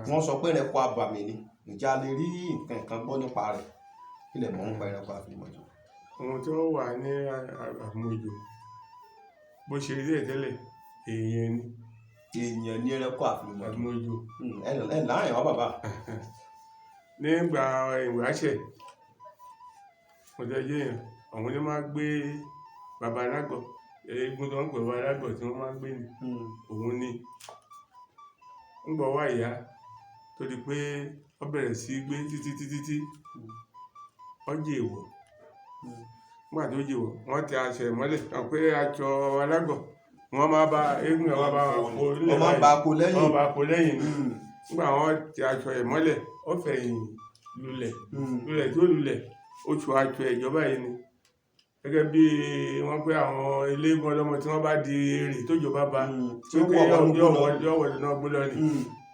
Wọ́n sọ pé ẹranko abàmì ni. Ǹjẹ́ a lè rí nǹkan kan gbọ́ nípa rẹ̀? Kí lẹ mọ̀ nípa ẹranko àfìrìmọ̀jò? Ohun tí ó wà ní àfìrìmọ̀jò, bó ṣe rí tẹ́lẹ̀, èèyàn ni. Èèyàn ní ẹranko àfìrìmọ̀jò? Àfìrìmọ̀jò. Ẹ láàrin wa, bàbá. Nígbà ìwáṣẹ̀, mo jẹ́ èèyàn, àwọn ni máa gbé bàbá alágọ̀, eégún tó ń pè bàbá alágọ̀ tí wọ́n máa ń gbé ni, òun ni. Ńgbà wá ìyá tó di pé ó bẹ̀rẹ̀ sí gbé títí títí tí ó jẹ́ èèwọ̀. Nígbà tó jẹ́ èèwọ̀, wọ́n tẹ aṣọ ẹ̀ mọ́lẹ̀, wọ́n pé aṣọ alágọ̀, wọ́n máa bá eégún yẹn, wọ́n bá kó Wọ́n máa ń bá a kó lẹ́yìn. Wọ́n bá kó lẹ́yìn ni. Nígbà wọ́n tẹ aṣọ ẹ̀ mọ́lẹ̀, ó fẹ̀yìn lulẹ̀, lulẹ̀ tó lulẹ̀, ó tu aṣọ ìjọba yìí ni. Gẹ́gẹ́ bí wọ́n pé àwọn eléégún ọlọ́mọ tí wọ́n bá di èrè tó jọba bá, Tí ó wọ̀ wọnú yóò gbó lọ. Yóò wọ̀ nínú ọgbó lọ ni.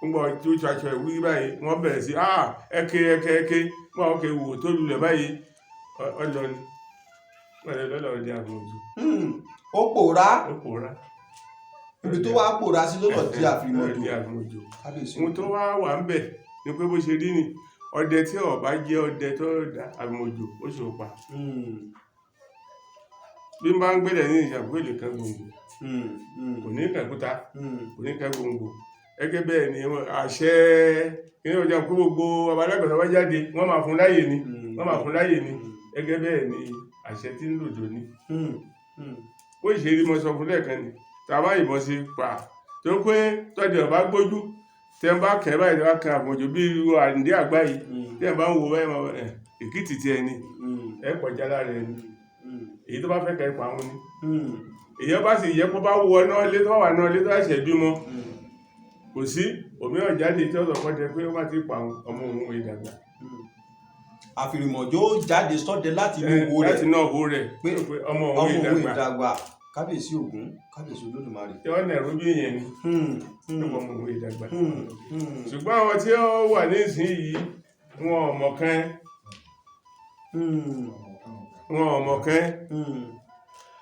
Nígbà tí ó tu aṣọ ìwú báyìí, wọ́n bẹ̀rẹ̀ sí, "Ah, ẹ̀kẹ́, ẹ̀kẹ́, ẹ̀kẹ́." Nígbà wọ́n ké wò tó lulẹ̀ báyìí, ọ lọ ni. Wọ́n lọ lọ́lọ́ di àfìrìmọ̀jò. Ó pòórá. Ó pòórá. Ibi tó wá pòórá sí ló lọ di àfìrìmọ̀jò. Di àfìrìmọ̀jò. Kábíyèsí. Ohun tó wá wà ń bẹ̀ ni pé bó ṣe rí ni, ọdẹ tí ó bá jẹ́ ọdẹ tó dá àfìrìmọ̀jò, ó ṣòro pa. Bí n bá ń gbélé ní ìṣàkóso lè kan gbòǹgbò, kò ní kan òkúta, kò ní kan gbòǹgbò. Gẹ́gẹ́ bẹ́ẹ̀ ni àṣẹ kí ní ọjà kó gbogbo babalágbà tó bá jáde, wọ́n máa fún láyè ni, wọ́n máa fún láyè ni. Gẹ́gẹ́ bẹ́ẹ̀ ni àṣẹ tí ń lòdò ní. Bó ṣe rí mo sọ fún lẹ́ẹ̀kan ni, tá a bá yìnbọn sí pa, tó pé tọ́jú ọba gbójú, tẹ́ ń bá kẹ́ báyìí, tẹ́ bá kan àfìrìmọ̀jò bí irú àǹdí àgbá yìí, tẹ́ ń bá ń wo báyìí, máa èkìtì tí ẹni, ẹ kọjá lára ẹni. Èyí tó bá fẹ́ kẹ́ pa òun ni. Èyí bá sì yẹ kó bá wọ náà lé tó wà náà lé tó ṣẹ̀ bímọ, kò sí òmíràn jáde tí ó sọ fọ́dẹ pé ó má ti pa ọmọ òun ìdàgbà. Àfìrìmọ̀jò jáde sọ́dẹ láti inú wo rẹ̀. Láti náà wo rẹ̀ pé pé ọmọ ọmọ òun òun ìdàgbà. Ìdàgbà. Kábíyèsí Ògún, kábíyèsí Olódùmarè. Tí wọ́n nẹ̀rú bí èèyàn ni, ọmọ òun ìdàgbà. Ṣùgbọ́n àwọn tí ó wà nísìnyí, wọn ò mọ̀ kan, wọn ò mọ̀ kan.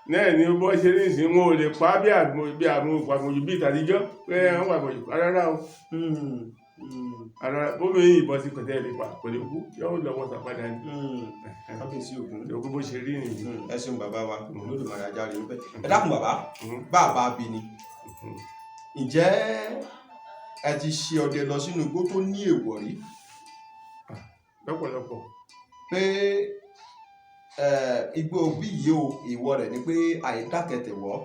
Náà ni bó ṣe ní ìsìn, wọn ò lè pa bí àgbò bí àgbò àgbòjù bí ìtàdíjọ́ pé wọ́n wà àgbòjù rárá o. Ara bómi ìbọn sí pẹ̀tẹ́ lè pa, kò lè kú, yóò lọ wọ́n sàpadà ní. Kábíyèsí Ògún. Ìjọba bó ṣe rí nìyí. Ẹ ṣeun bàbá wa, Olódùmarè ajáre ń bẹ. Ẹ dákun bàbá, bàbá bí ni, ǹjẹ́ ẹ ti ṣe ọdẹ lọ sínú igbó tó ní èèwọ̀ rí? Lọ́pọ̀lọpọ̀. Pé igbó bí yìí o, ìwọ rẹ̀ ni pé àìdákẹ́tẹ̀ wọ́,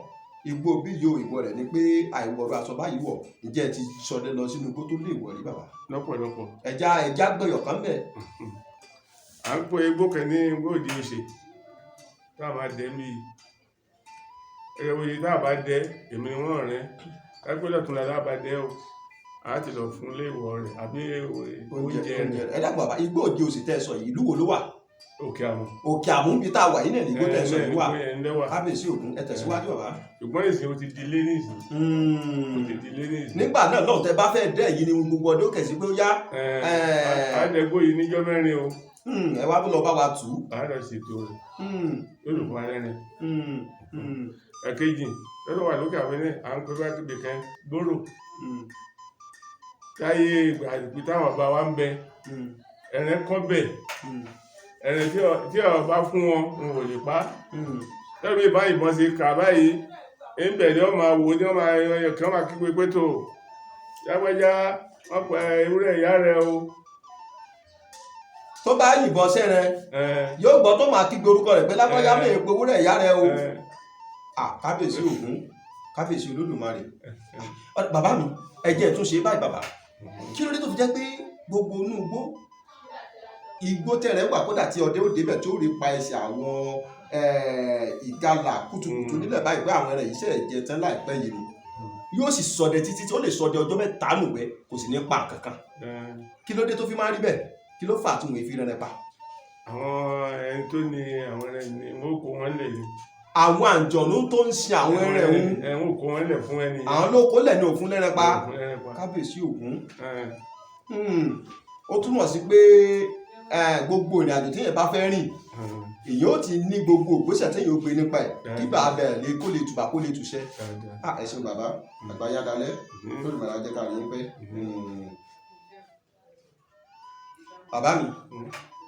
igbó bí yìí o, ìwọ rẹ̀ ni pé àìwọ̀rọ̀ aṣọ báyìí wọ̀. Ǹjẹ́ ẹ ti ṣọdẹ lọ sínú igbó tó lè wọ̀ rí, bàbá? Lọ́pọ̀lọpọ̀. Ẹja gbẹ̀yọ̀ kan bẹ̀. À ń pè igbó kan ní igbó òdi òṣè tá a máa dẹ mí ẹgbẹ́ bóyá tá a bá dẹ, èmi ni wọ́n rẹ̀ kápẹ́ lọ́tún la tá a bá dẹ o, a ti lọ fún ilé ìwọ̀ rẹ̀ àbí oúnjẹ rẹ̀. Ẹ dákun bàbá, igbó òdi òsì tẹ́ ẹ sọ yìí, ìlú wo ló wà? Òkè Àmù. Òkè Àmù bíi tá a wà yìí náà ní igbó tẹ́ ẹ sọ yìí wà? Ẹ. Kábíyèsí Ògún. Ẹ tẹ̀síwájú, bàbá. Ṣùgbọ́n ìsìn o ti di ilé ní ìsìn, o ti di ilé ní ìsìn. Nígbà náà lọ́hùn, tẹ́ bá fẹ́ dẹ́ yìí ni gbogbo ọdún kẹ̀sí pé ó yá. Àdẹ́gbò yìí níjọ́ 4 o. Ẹ wá lọ bá wa tù ú. A lọ ṣètò rẹ̀ lólùkọ́ arẹ́rìn. Ẹ̀kejì lọ́dọ̀ wà lókè àwọn ilé, à ń pè bá kíbi kan gbòòrò táyé ìgbà ìpín táwọn ọba wa ń bẹ, ẹ̀rẹ̀ kọ́ bẹ̀, ẹ̀rẹ̀ tí ọ bá fún wọn, n ò lè pa. Tẹ́lẹ̀ bí ìbọn ṣe kà báyìí ń bẹ̀ ni wọ́n máa wò ní wọ́n máa yọ kí wọ́n máa kígbe pé tó lágbájá, wọ́n pa ewúrẹ́ ìyá rẹ o. Tó bá yìnbọn sẹ́rẹ̀, yóò gbọ́ tó máa kígbe orúkọ rẹ̀ pé lágbájá, mẹ́rin pé ewúrẹ́ ìyá rẹ o. Kábíyèsí Ògún. Kábíyèsí Olódùmarè. Bàbá mi, ẹ jẹ́ tún ṣe báyìí bàbá. Kí ló dé tó fi jẹ́ pé gbogbo inú igbó igbó tẹ̀rẹ̀ wà, kódà tí ọdẹ ó débẹ̀ tí ó rí pa ẹsẹ̀ àwọn ìgalà kùtùkùtù nílẹ̀ báyìí pé àwọn ẹran yìí ṣẹ̀ jẹ tán láìpẹ́ yìí ni, yóò sì ṣọdẹ títí tí ó lè ṣọdẹ ọjọ́ 3 nùgbẹ́, kò sì ní pa kankan. Kí ló dé tó fi máa ń rí bẹ́ẹ̀? Kí ló fà á tí wọ́n fi rẹrẹ pa? Àwọn ẹni tó ní àwọn ẹran ni wọ́n kó wọn lẹ̀ ni. Àwọn àǹjọ̀nú tó ń sin àwọn ẹran ẹ̀hún. Ẹ wọ́n kó wọn lẹ̀ fún ẹni. Àwọn ló kó lẹ̀ ní òfun lẹ́rẹ̀ pa. Òfun lẹ́rẹ̀ pa. Kábíyèsí Ògún. Ó túmọ̀ sí pé gbogbo ìrìn àjò téèyàn bá fẹ́ rìn, èyàn ó ti ní gbogbo ìgbésẹ̀ téèyàn ó gbé nípa ẹ̀ kí bàbá ẹ̀ lè kó lè tùbà kó lè túṣẹ́. Ẹ ṣeun bàbá, àgbà yá dalẹ̀ lórí màá jẹ́ ká rí yín pẹ́. Bàbá mi,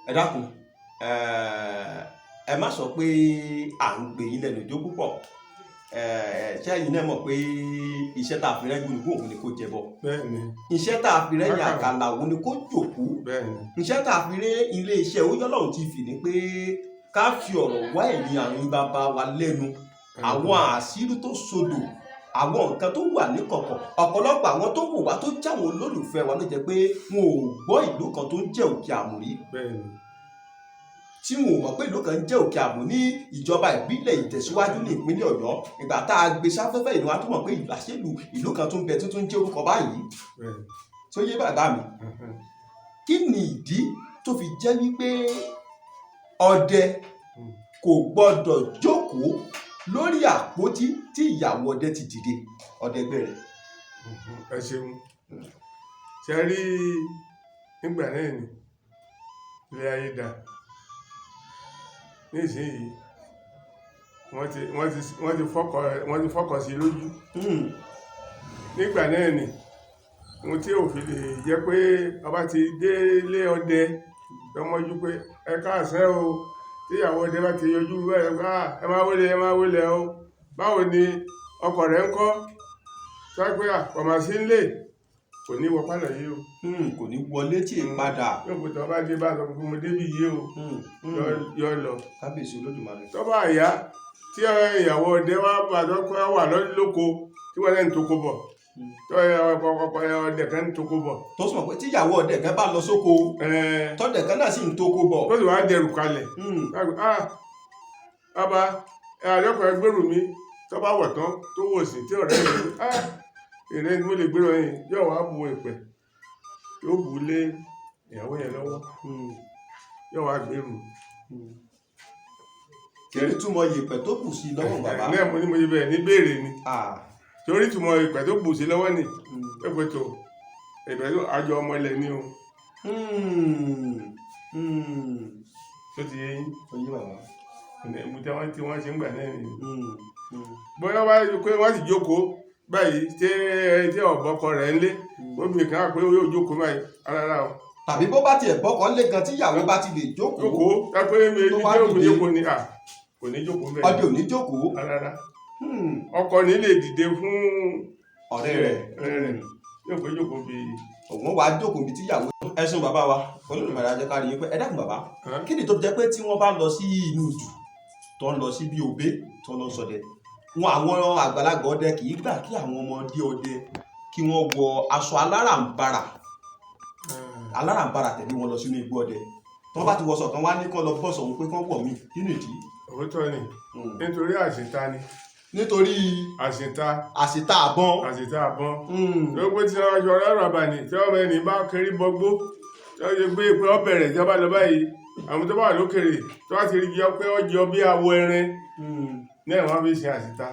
ẹ dákun, ẹ má sọ pé à ń gbé yín lẹ́nu ìjó púpọ̀. Ṣé ẹ̀yin náà mọ̀ pé iṣẹ́ tá a fi rẹ́ gúnugún òun ni kó jẹbọ, iṣẹ́ tá a fi rẹ́ yàn àkàlà òun ni kó jòkó, iṣẹ́ tá a fi rẹ́ ilé iṣẹ́ Oyọ́lọ́hun TV ni pé ká fi ọ̀rọ̀ wá ẹ̀yìn àwọn bàbá wa lẹ́nu, àwọn àṣírí tó sodò, àwọn nǹkan tó wà níkọ̀kọ̀. Ọ̀pọ̀lọpọ̀ àwọn tó wò wá tó jáwọn olólùfẹ́ wa ló jẹ́ pé wọn ò gbọ́ ìlú kan tó ń jẹ́ Òkè Àmùrí, tí wọn ò mọ̀ pé ìlú kan ń jẹ́ Òkè Àmù ní ìjọba ìbílẹ̀ Ìtẹ̀síwájú ní ìpínlẹ̀ Ọ̀yọ́. Ìgbà tá a gbé sáfẹ́fẹ́ ìlú wa tó mọ̀ pé àṣèlú ìlú kan tó ń bẹ tuntun jẹ́ orúkọ báyìí tó yé bàbá mi. Kí ni ìdí tó fi jẹ́ wípé ọdẹ kò gbọ́dọ̀ jókòó lórí àpótí tí ìyàwó ọdẹ ti dìde ọdẹ ẹgbẹ́ rẹ̀? Ẹ ṣeun. Ṣe rí nígbà náà ni ilé ayé dà nísìnyí, wọ́n ti fọ́kọ̀ sí lójú. Nígbà náà ni ohun tí ò fi lè jẹ́ pé ọba ti délé ọdẹ lọ́mọjú pé ẹ káàsán o, tí ìyàwó ọdẹ bá ti yọjú bẹ́ẹ̀, ẹ máa wọlé, ẹ máa wọlé o, báwo ni ọkọ rẹ̀ ń kọ́, sọ pé àpọ̀mọ̀ sí ń lè kò ní wọ pálọ̀ yìí o. Kò ní wọlé tí ì padà. Yóò pé tọ́ bá dé bá sọ fún mo débì yìí o, yọ lọ. Kábíyèsí Olódùmarè. Tọ́ bá yá tí ìyàwó ọdẹ wá bá tọ́ wà lóko tí wọ́n lẹ́nu tó kó bọ̀, tọ́ ọkọ ọdẹ kan tó kó bọ̀. Tó sọ pé tíyàwó ọdẹ kan bá lọ sóko, tọ́dẹ kan náà sì ń tó kó bọ̀. Tó sì wá dẹrù kalẹ̀. Bàbá àjọkọ̀ ẹgbẹ́rù mi tọ́ bá wọ̀ tán tó wò sí tí ọ̀rẹ́ mi ìrẹ́ ni mo lè gbérò yìí, yóò wá bu ìpẹ́ yóò bu lé ìyàwó yẹn lọ́wọ́, yóò wá gbèrú. Kí ni túmọ̀ ìpẹ́ tó bù sí lọ́wọ́ bàbá? Náà mo ní mo ṣe bẹ̀rẹ̀ ní béèrè ni, torí túmọ̀ ìpẹ́ tó bù sí lọ́wọ́ ni pé tó ìpẹ́ tó àjọ ọmọ ilẹ̀ ni o. Tó ti yé yín? Ó yé bàbá. Mo tẹ́ wọ́n tí wọ́n ṣe ń gbà náà ni. Bóyá wá pé wọ́n sì jókòó báyìí tí ọ̀bọ̀kọ rẹ̀ ń lé obìnrin kan á pé yóò jókòó báyìí rárá o. Tàbí bó bá tiẹ̀ bọ́kọ lé gan tíyàwó bá ti lè jókòó. Jókòó kápẹ́ mi Tó ní wá jókòó dìde. Jókòó ni à kò ní jókòó bẹ́ẹ̀. Ọdẹ ò ní jókòó. Rárá. Ọkọ ní lè dìde fún Ọ̀rẹ́ rẹ̀. Ọ̀rẹ́ rẹ̀ yóò pé jókòó bí. Òun wàá jókòó bí tíyàwó. Ẹ ṣeun bàbá wa, Olódùmarè á jẹ́ ká rí yín pé. Ẹ dákun bàbá, kí ni tó jẹ́ pé tí wọ́n bá lọ sí inú ìjù tó ń lọ sí bí òbé tó ń lọ ṣọdẹ wọn, àwọn àgbàlagbà ọdẹ kì í gbà kí àwọn ọmọdé ọdẹ kí wọ́n wọ aṣọ aláràǹbarà tẹ̀lé wọn lọ sínú igbó ọdẹ? Tí wọ́n bá ti wọṣọ kan wá ní kán lọ bọ́sọ̀ òun pé kán wọ̀ mí, kí nìdí? Òótọ́ ni, nítorí àṣìta ni. Nítorí àṣìta. Àṣìta àbọn. Àṣìta àbọn ló pé tí wọ́n yọ ọ̀rọ̀ àbàní tí wọ́n ẹni bá kiri bọgbó tí wọ́n ṣe gbé pé ó bẹ̀rẹ̀ tí wọ́n bá lọ báyìí, àwọn tó bá wà lókèrè tí wọ́n ti rí jọ pé ó jọ bí awọ ẹrin náà wọ́n fi ṣe àṣìta.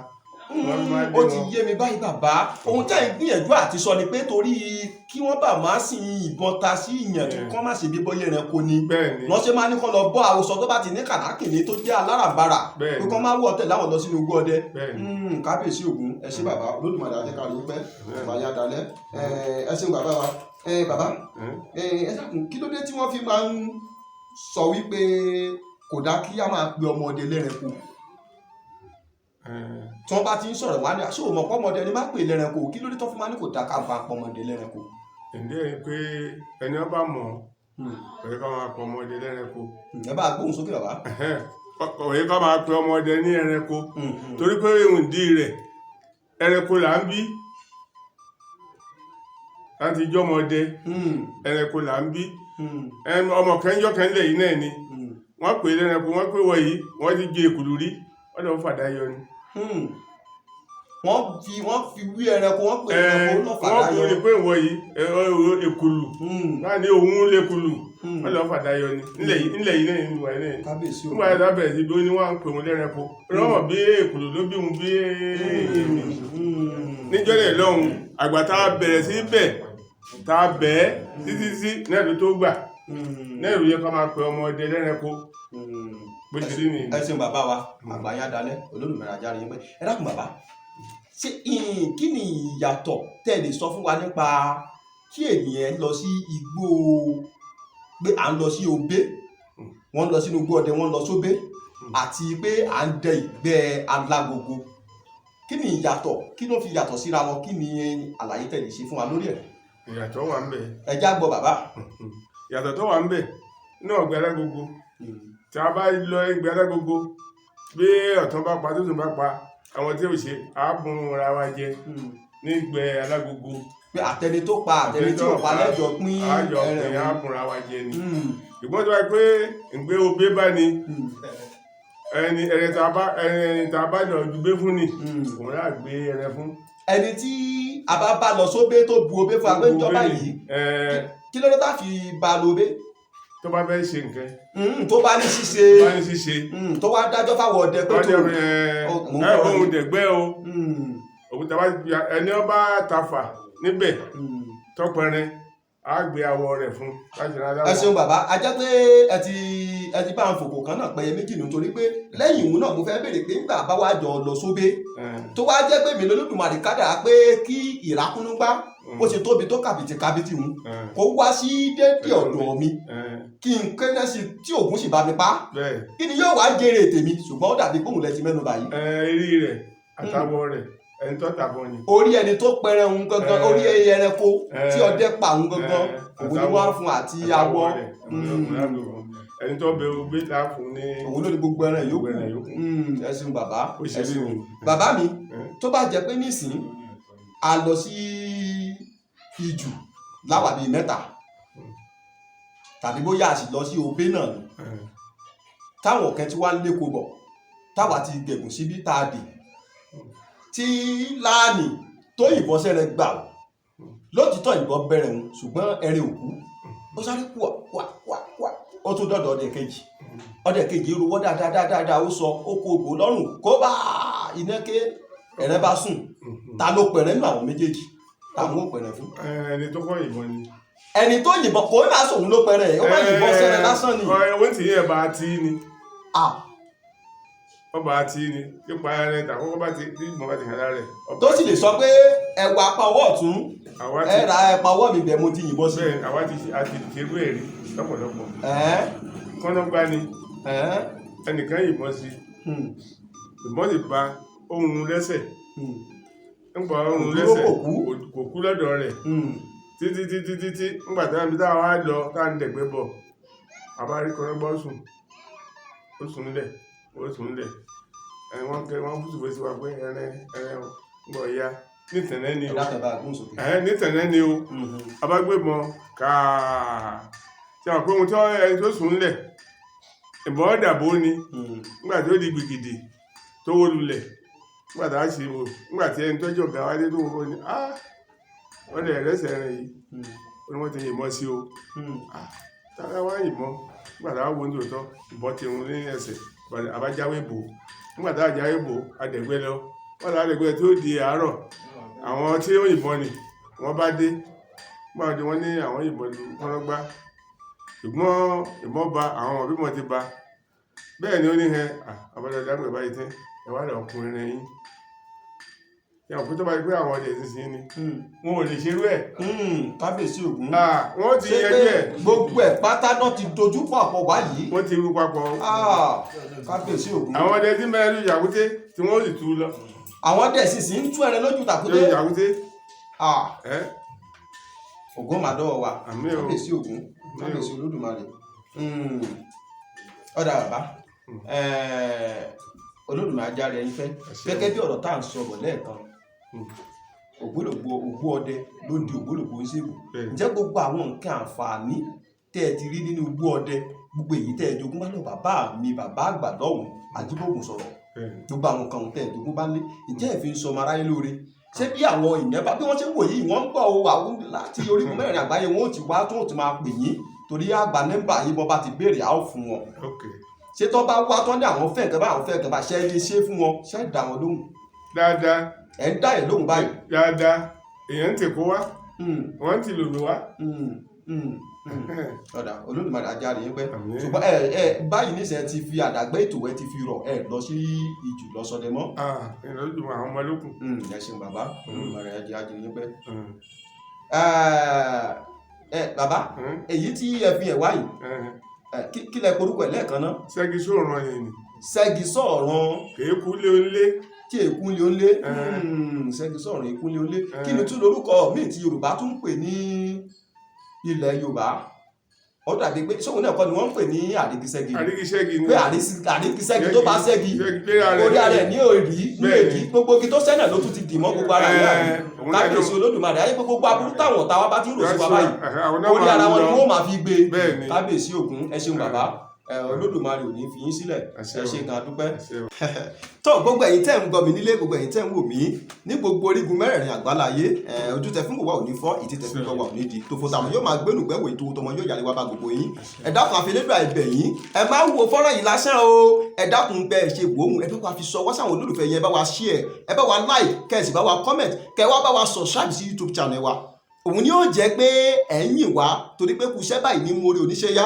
Wọ́n fi máa Ó dé ti wọn. yé mi báyìí bàbá. Ohun tẹ́ ń gbìyànjú àti sọ ni pé torí kí wọ́n bá máa sin ìbọn ta sí ìyàn kí kán má ṣe bí bọ́yé ẹranko ni Bẹ́ẹ̀ ni. wọ́n ṣe máa ní kán lọ bọ́ àwòsàn tó bá ti ní kànákìnní tó jẹ́ alárànbarà, Bẹ́ẹ̀ pé ni. kán má wọ̀ tẹ̀lé àwọn lọ sínú igbó ọdẹ. Bẹ́ẹ̀ ni. Kábíyèsí Ògún, ẹ ṣé bàbá, Olódùmarè á jẹ́ ká rí yín pẹ́, bàbá yá dalẹ̀. Ẹ ṣeun bàbá wa. Bàbá, ẹ dákun, kí ló dé tí wọ́n fi máa ń sọ wípé kò dá kí á máa pe ọmọdé lẹ́ranko? Tí wọ́n bá ti ń sọ̀rọ̀ wá ní àṣọ òmò pọ́mọdé ni má pè lẹ́ranko, kí ló dé tó fi máa ní kò dá ká bá pọ́mọdé lẹ́ranko? Ǹdí ẹ̀ pé ẹni ọba mọ̀ kò yẹ ká máa pọ ọmọdé lẹ́ranko. Ẹ bá gbóhùn sókè bàbá. Kò yẹ ká máa pe ọmọdé ní ẹranko torí pé ìhùndí rẹ̀ Ẹranko là ń bí láti jọmọdé, ẹranko là ń bí. Ọmọ kẹjọ kẹńlẹ yìí náà ni wọ́n pè é lẹ́ranko, wọ́n pè wọ́n yìí, wọ́n ti jẹ èkùlù rí, wọ́n lọ fàdá yọ ni. Wọ́n fi wí ẹranko, wọ́n pè ẹranko lọ́fà Wọ́n kú dáyọ. ni pé wọ́n yìí èkùlù náà ní òun lékùlù, wọ́n lọ fàdá yọ ni nílẹ̀ yìí náà ní ìwà náà ni. Kábíyèsí o. Nígbà yẹn lábẹ̀rẹ̀ sí bí ó ní wọ́n á ń pè wọ́n lẹ́ranko, lọ́wọ́ bí èkùlù ló bí òun bí èmi. Níjọ́ náà lọ́hùn, àgbà tá a bẹ̀rẹ̀ sí bẹ̀ tá a bẹ̀ ẹ́ títí sí náà ló tó gbà náà ló yẹ ká máa pè ọmọdé lẹ́ranko, bó ti rí nìyí. Ẹ ṣeun bàbá wa, àgbáyá dalẹ Olódùmarè ajáre yín pé. Ẹ dákun bàbá, ṣé kí ni ìyàtọ̀ tẹ́ ẹ lè sọ fún wa nípa kí ènìyàn lọ sí igbó, pé à ń lọ sí obé, wọ́n lọ sínú igbó ọdẹ, wọ́n lọ sóbé, àti pé à ń dẹ ìgbẹ́ alágogo? Kí ni ìyàtọ̀? Kí ló fi yàtọ̀ síra wọn? Kí ni àlàyé tẹ́ lè ṣe fún wa lórí ẹ̀? Ìyàtọ̀ wà ń bẹ̀. Ẹ já gbọ́ bàbá. Ìyàtọ̀ tó wà ń bẹ̀ ní ọ̀gbẹ́ alágogo, tí a bá lọ ẹgbẹ́ alágogo, bí ọ̀tún bá pa tó tún bá pa, àwọn tí ò ṣe á bùn ra wa jẹ nígbẹ́ alágogo. Pé àtẹni tó pa àtẹni tí ò pa lẹ́jọ́ pín àjọ pín ẹran. Á bùn ra wa jẹ ni. Ṣùgbọ́n tó wáyé pé ìgbé obé bá ní ẹni ẹni tá a bá lọ ju gbé fún ni, òun náà gbé ẹrẹ fún. Ẹni tí a bá bá lọ sóbé tó bu obé fún wa pé níjọba yìí, kí ló dé tá fi ba lo obé? Tó bá fẹ́ ṣe nǹkan. Tó bá ní ṣíṣe. Bá ní ṣíṣe. Tó wá dájọ́ fáwọn ọdẹ pé wọ́n tó jẹ́ mò ń ẹ bọ̀. òun dẹ̀gbẹ́ o, òun tàbá ẹni ọba tafà níbẹ̀ tọpẹrin, á gbé awọ rẹ̀ fún láti rán Ẹ aláwọ̀. ṣeun bàbá, a jẹ́ pé ẹ ti bá ń fòkò kan náà pẹyẹ méjì nítorí pé lẹ́yìn ìhun náà mo fẹ́ béèrè pé nígbà bá wá jọ lọ sóbé, tó wá jẹ́ pé mi lÓlódùmarè kádàrá pé kí ìrákúnúgbá bó ṣe tóbi tó kàbìtì kàbìtì hùn kó wá sí déédéé ọ̀dọ̀ mi, kí n kẹ́lẹ́ sí tí Ògún sì bá mi pa, kí ni yóò wá jèrè tèmi? Ṣùgbọ́n ó dàbí gbóhùn lẹ ti mẹ́nu báyìí. Eré rẹ̀ àtàwọ̀ rẹ̀, ẹni tó tàbọ̀ ni. Orí ẹni tó pẹrẹ òun gangan, orí ẹranko tí ọdẹ pa òun gangan, òun ni wọ́n á fún àti awọ. Àtàwọ̀ rẹ̀, òun náà ló fún. Ẹni tó bẹ ogbé tá a fún ní. Òun ló ní gbogbo ẹran yòókù. Gbogbo ẹran yòókù. Ẹ ṣeun bàbá. Ó ṣe Ẹ rí ṣeun nìyí. Bàbá mi. Tó bá jẹ́ pé nísìn a lọ sí ìjù láwà bíi mẹ́ta, tàbí bóyá a sì lọ sí obé náà ni, táwọn ọ̀kẹ́ tí wàá léko bọ̀, táwa ti gẹ̀gùn síbí tá a dè tí láàánì tó yìnbọn sẹ́rẹ̀ gbà ó, lótìtọ́ ìbọn bẹ̀rẹ̀ òun, ṣùgbọ́n ẹrin òkú, ó sáré kúà kúà kúà kúà, ó tún dọ̀dọ̀ ọdẹ kejì. Ọdẹ kejì ruwọ́ dáadáa dáadáa, ó sọ ó kó ògbó lọ́rùn kó bá iná ké, ẹ̀rẹ́ bá sùn. Ta ló pẹ̀rẹ́ nínú àwọn méjèèjì? Táwọn ò pẹ̀rẹ́ fún? Ẹni tó kọ́ ìbọn ni. Ẹni tó yìnbọn kò ní àṣọ òun ló pẹ̀rẹ́, ó bá yìnbọn sẹ́rẹ̀ lásán ni. Owó tí yẹn bá ti ní. Ah, Ọba ti ní nípa ẹrẹ tàkọ́kọ́ bá ti tí ìbọn bá ti hàn lára rẹ̀. Tó sì lè sọ pé ẹwà apá ọwọ́ ọ̀tún Àwa ẹ ti ra ẹpa ọwọ́ mi bẹ̀, mo ti yìnbọn sí. Bẹ́ẹ̀, àwa ti a ti ṣerú ẹ̀ rí lọ́pọ̀lọpọ̀. Ẹ́ Kọ́nọ́gbá ni ẹ́ ẹnìkan yìnbọn sí, ìbọn sì ba ohun lẹ́sẹ̀. Ńgbà ohun Kò dúró, lẹ́sẹ̀. Kò kú. Kò kú lọ́dọ̀ rẹ̀ títí títí títí. Ńgbà táwọn ibi táwa wá lọ tá à ń dẹ̀gbẹ́ bọ̀, àbá rí kọ́nọ́gbá, ó sùn, ó sùn nílẹ̀, ó sùn nílẹ̀. Ẹ wọ́n kẹ́ wọ́n fúsù fèsì wa pé ẹrẹ ẹrẹ ń bọ̀ ya nítẹ̀lẹ́ ni Ẹ o. dákẹ́, bá a gún sókè. Ẹ nítẹ̀lẹ́ ni o. Abágbébọn kàá tí a pé ohun tí ẹni tó sùn nílẹ̀, ìbọn dàbò ni. Nígbà tí ó di gbìgìdì tó wó lulẹ̀, nígbà tá a ṣe wò, nígbà tí ẹni tọ́jú ọ̀gá wa dé tó wò ó ní, ah, wọ́n lè rẹ́sẹ̀ rẹ̀ yìí, ó ní wọ́n ti yìnbọn sí o. Ah, tára wá yìnbọn. Nígbà tá a wo ní tòótọ́, ìbọn ti run ní ẹsẹ̀, àbájáwé bò. Nígbà tá a jáwé bò, adẹ̀gbẹ́ lọ. Wọ́n lọ adẹ̀gbẹ́ tó di àárọ̀, àwọn tí ó yìnbọn ni wọ́n bá dé. Nígbà tí wọ́n ní àwọn yìnbọn lu kọ́nọ́gbá, ṣùgbọ́n ìbọn ba àwọn òbí wọn ti ba bẹ́ẹ̀ ni. Ó ní hẹ àbájá dágbẹ̀ báyìí tẹ́ ẹ wá lọ kun irin yín yàrá òkú tó bá rí pé àwọn ọdẹ ìsinsìnyí ni wọn ò lè ṣerú ẹ̀. Kábíyèsí Ògún. Wọ́n ti Ṣé yanjú pé ẹ̀. gbogbo ẹ̀ pátá náà ti dojú pọ̀ àpọ̀ báyìí? Wọ́n ti rú papọ̀. Ah, kábíyèsí Ògún. Àwọn ọdẹ tí mẹ́rin lójú àkúté tí wọ́n sì tú lọ. Àwọn dẹ̀ sì sì ń tú ẹran lójú tàkúté. Lójú àkúté. Ah, ẹ́ Ògún mà dọ́wọ́ wa. Àmín o. Kábíyèsí Ògún, kábíyèsí Olódùmarè. Ọ̀dà bàbá, Olódùmarè ajáre ẹ̀yin fẹ́. Àṣẹ. Gẹ́gẹ́ bí ọ̀rọ̀ tá à ń sọ bọ̀ lẹ́ẹ̀kan. Ògbólógbò ògbó ọdẹ ló ń di ògbólógbò oníṣègùn. Bẹ́ẹ̀. Ǹjẹ́ gbogbo àwọn nǹkan àǹfààní tẹ́ ẹ ti rí nínú igbó ọdẹ, gbogbo èyí tẹ́ ẹ jogún bá lọ bàbá mi, bàbá àgbà lọ́hùn Ajíbógun sọ̀rọ̀, Bẹ́ẹ̀. gbogbo àwọn nǹkan tẹ́ ẹ jogún bá lé, ǹjẹ́ ẹ fi ń sọ ọmọ aráyé lóore? Ṣé bí àwọn èèyàn bá bí wọ́n ṣe ń wò yìí, wọ́n ń gbọ́ o, àwọn láti orígun mẹ́rin àgbáyé wọn ò ti wá tó ti máa pè yín, torí àgbà nẹ́mbà yín, bọ́ bá ti béèrè, á ó fún wọn. Ṣé tó bá wá tán ní àwọn fẹ́ nǹkan bá, àwọn fẹ́ nǹkan bá, ṣe é lè ṣe fún wọn? Ṣé ẹ dá wọn lóhùn? Dáadáa. Ẹ̀ ń dá ẹ̀ lóhùn báyìí? Dáadáa, èèyàn ń tèkó wá, wọ́n ń tìlù mí wá. Ọ̀dà, Olódùmarè ajá rèé pẹ́. Àmín. Ṣùgbọ́n ẹ báyìí níṣẹ́ ti fi àdàgbé ètò ẹ ti fi rọ̀, ẹ lọ sí ìjù lọ sọdẹ mọ́? Ah, ìrọ̀lú àwọn ọmọ lókun. Ẹ ṣeun bàbá, Olódùmarè ajá rèé pẹ́. Ẹ bàbá, èyí tí ẹ fi ẹ̀ wá yìí, kí lẹ porúkọ ẹ̀ lẹ́ẹ̀kan náà? Ṣẹ́gi sóòrùn yẹn ni. Ṣẹ́gi sọ̀ràn. Kèé kú lé onílé. Tí èkú lé ó lé. Ṣẹ́gi sọ̀ràn, èkú lé ó lé. Kí ni tún lórúkọ míì tí Yorùbá tún ń pè ní ilẹ̀ Yorùbá? Ó dàbí pé sóhun náà kọ́ ni wọ́n ń pè ní àrígiṣẹ́gi? Àrígiṣẹ́gi ni. Pé àrígiṣẹ́gi tó bá ṣẹ́gi orí ara ẹ̀ ní òrì ní. Bẹ́ẹ̀ni. Èdì gbogbo igi tó sẹ́nà ló tún ti dì mọ́ gbogbo ara rẹ̀ àbí? Òun náà Kábíyèsí Olódùmarè, ayé pé gbogbo aburú táwọn ọ̀tá wa bá ti ń rò sí wa báyìí, orí ara wọn ni wọ́n máa fi gbé. Kábíyèsí Ògún, ẹ ṣeun bàbá ẹ, Olódùmarè ò ní fi yín sílẹ̀. Àṣẹ Ẹ o. ṣe gan, adúpẹ́. Àṣẹ o. Tó gbogbo ẹ̀yin tẹ́ ń gbọ́ mi nílé, gbogbo ẹ̀yin tẹ́ ń wò mí ní gbogbo orígun mẹ́rẹ̀ẹ̀rin àgbáláyé, ojú tẹ fún wò wá ò ní fọ́, ìtí tẹ fún gbọ́ wá ò ní di tòfò, tàwọn yóò máa gbénú gbẹ́wò ètò tọmọ yóò yàrá wá bá gbogbo yín. Ẹ dákun, àfilédùn àìbẹ̀ yín, ẹ má wo fọ́nrán yìí lásán o. Ẹ dákun, bẹ́ẹ̀ ṣe wò ó, ẹ bá wa fi ṣọwọ́ sáwọn olólùfẹ́ yẹn, ẹ bá wa share, ẹ bá wa like, kẹ́ ẹ sì bá wa comment, kẹ́ ẹ wá bá wa subscribe sí YouTube channel wa. Òun ni yóò jẹ́ pé ẹ̀ ń yìn wá, torí pé kùsẹ́ báyìí ní mórí oníṣẹ́ yá.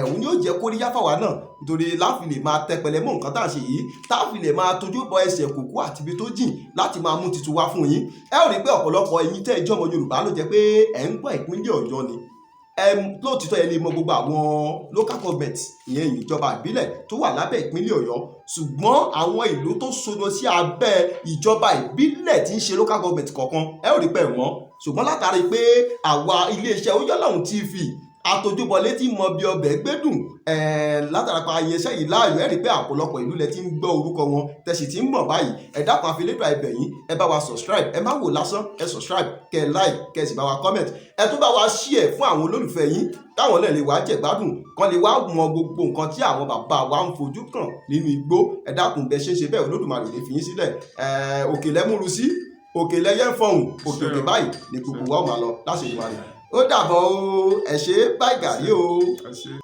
Òun ni yóò jẹ́ kóríyá fáwa náà, nítorí láfi lè máa tẹpẹlẹ mọ́ nǹkan tá à ń ṣe yìí, táfi lè máa tójú bọ ẹsẹ̀ kòkó àti ibi tó jìn láti máa mú tuntun wá fún yín. Ẹ ó rí i pé ọ̀pọ̀lọpọ̀ ẹ̀yin tẹ́ ẹ jẹ́ ọmọ Yorùbá ló jẹ́ pé ẹ̀ ń gbọ́ ìpínlẹ̀ Ọ̀yọ́ ni. Lóòtítọ́ ẹ lè mọ gbogbo àwọn local government, ìyẹn ìjọba ìbílẹ̀ tó wà lábẹ́ ìpínlẹ̀ Ọ̀yọ́, ṣùgbọ́n àwọn ìlú tó sodo sí abẹ́ ìjọba ìbílẹ̀ tí ń ṣe local government kọ̀ọ̀kan, ẹ ó rí pé wọ́n. Ṣùgbọ́n látàrí pé àwa iléeṣẹ́ Oyọ́lọ́hun TV àtòjúbọlé tí mọ bí ọbẹ̀ gbẹ́dùn, látara pa ayẹṣẹ́ yìí láàyò, ẹ rí pé ọ̀pọ̀lọpọ̀ ìlú lẹ ti ń gbọ́ orúkọ wọn, tẹ̀sí ti ń mọ̀ báyìí. Ẹ dákun, àfilédùn àìbẹ̀ yín, ẹ bá wa subscribe. Ẹ má wò lásán, ẹ subscribe, kẹ ẹ like, kẹ ẹ sì bá wa comment, ẹ tún bá wa share fún àwọn olólùfẹ́ yín, káwọn náà lè wá jẹ̀gbádùn, kan lè wá mọ gbogbo nǹkan tí àwọn bàbá wa ń fojú kàn nínú igbó. Ẹ dákun, bẹ ṣe ń ṣe bẹ́ẹ̀, Olódùmarè lè fi yín sílẹ̀. Òkè lẹ́múru sí, òkè lẹ́yẹ ń fọhùn, òkè òkè báyìí ní gbogbo wa ó máa lọ láṣẹ Èdùmàrè. Ó dàbọ̀ o, ẹ ṣé, báyìí gàrí o. Àṣẹ.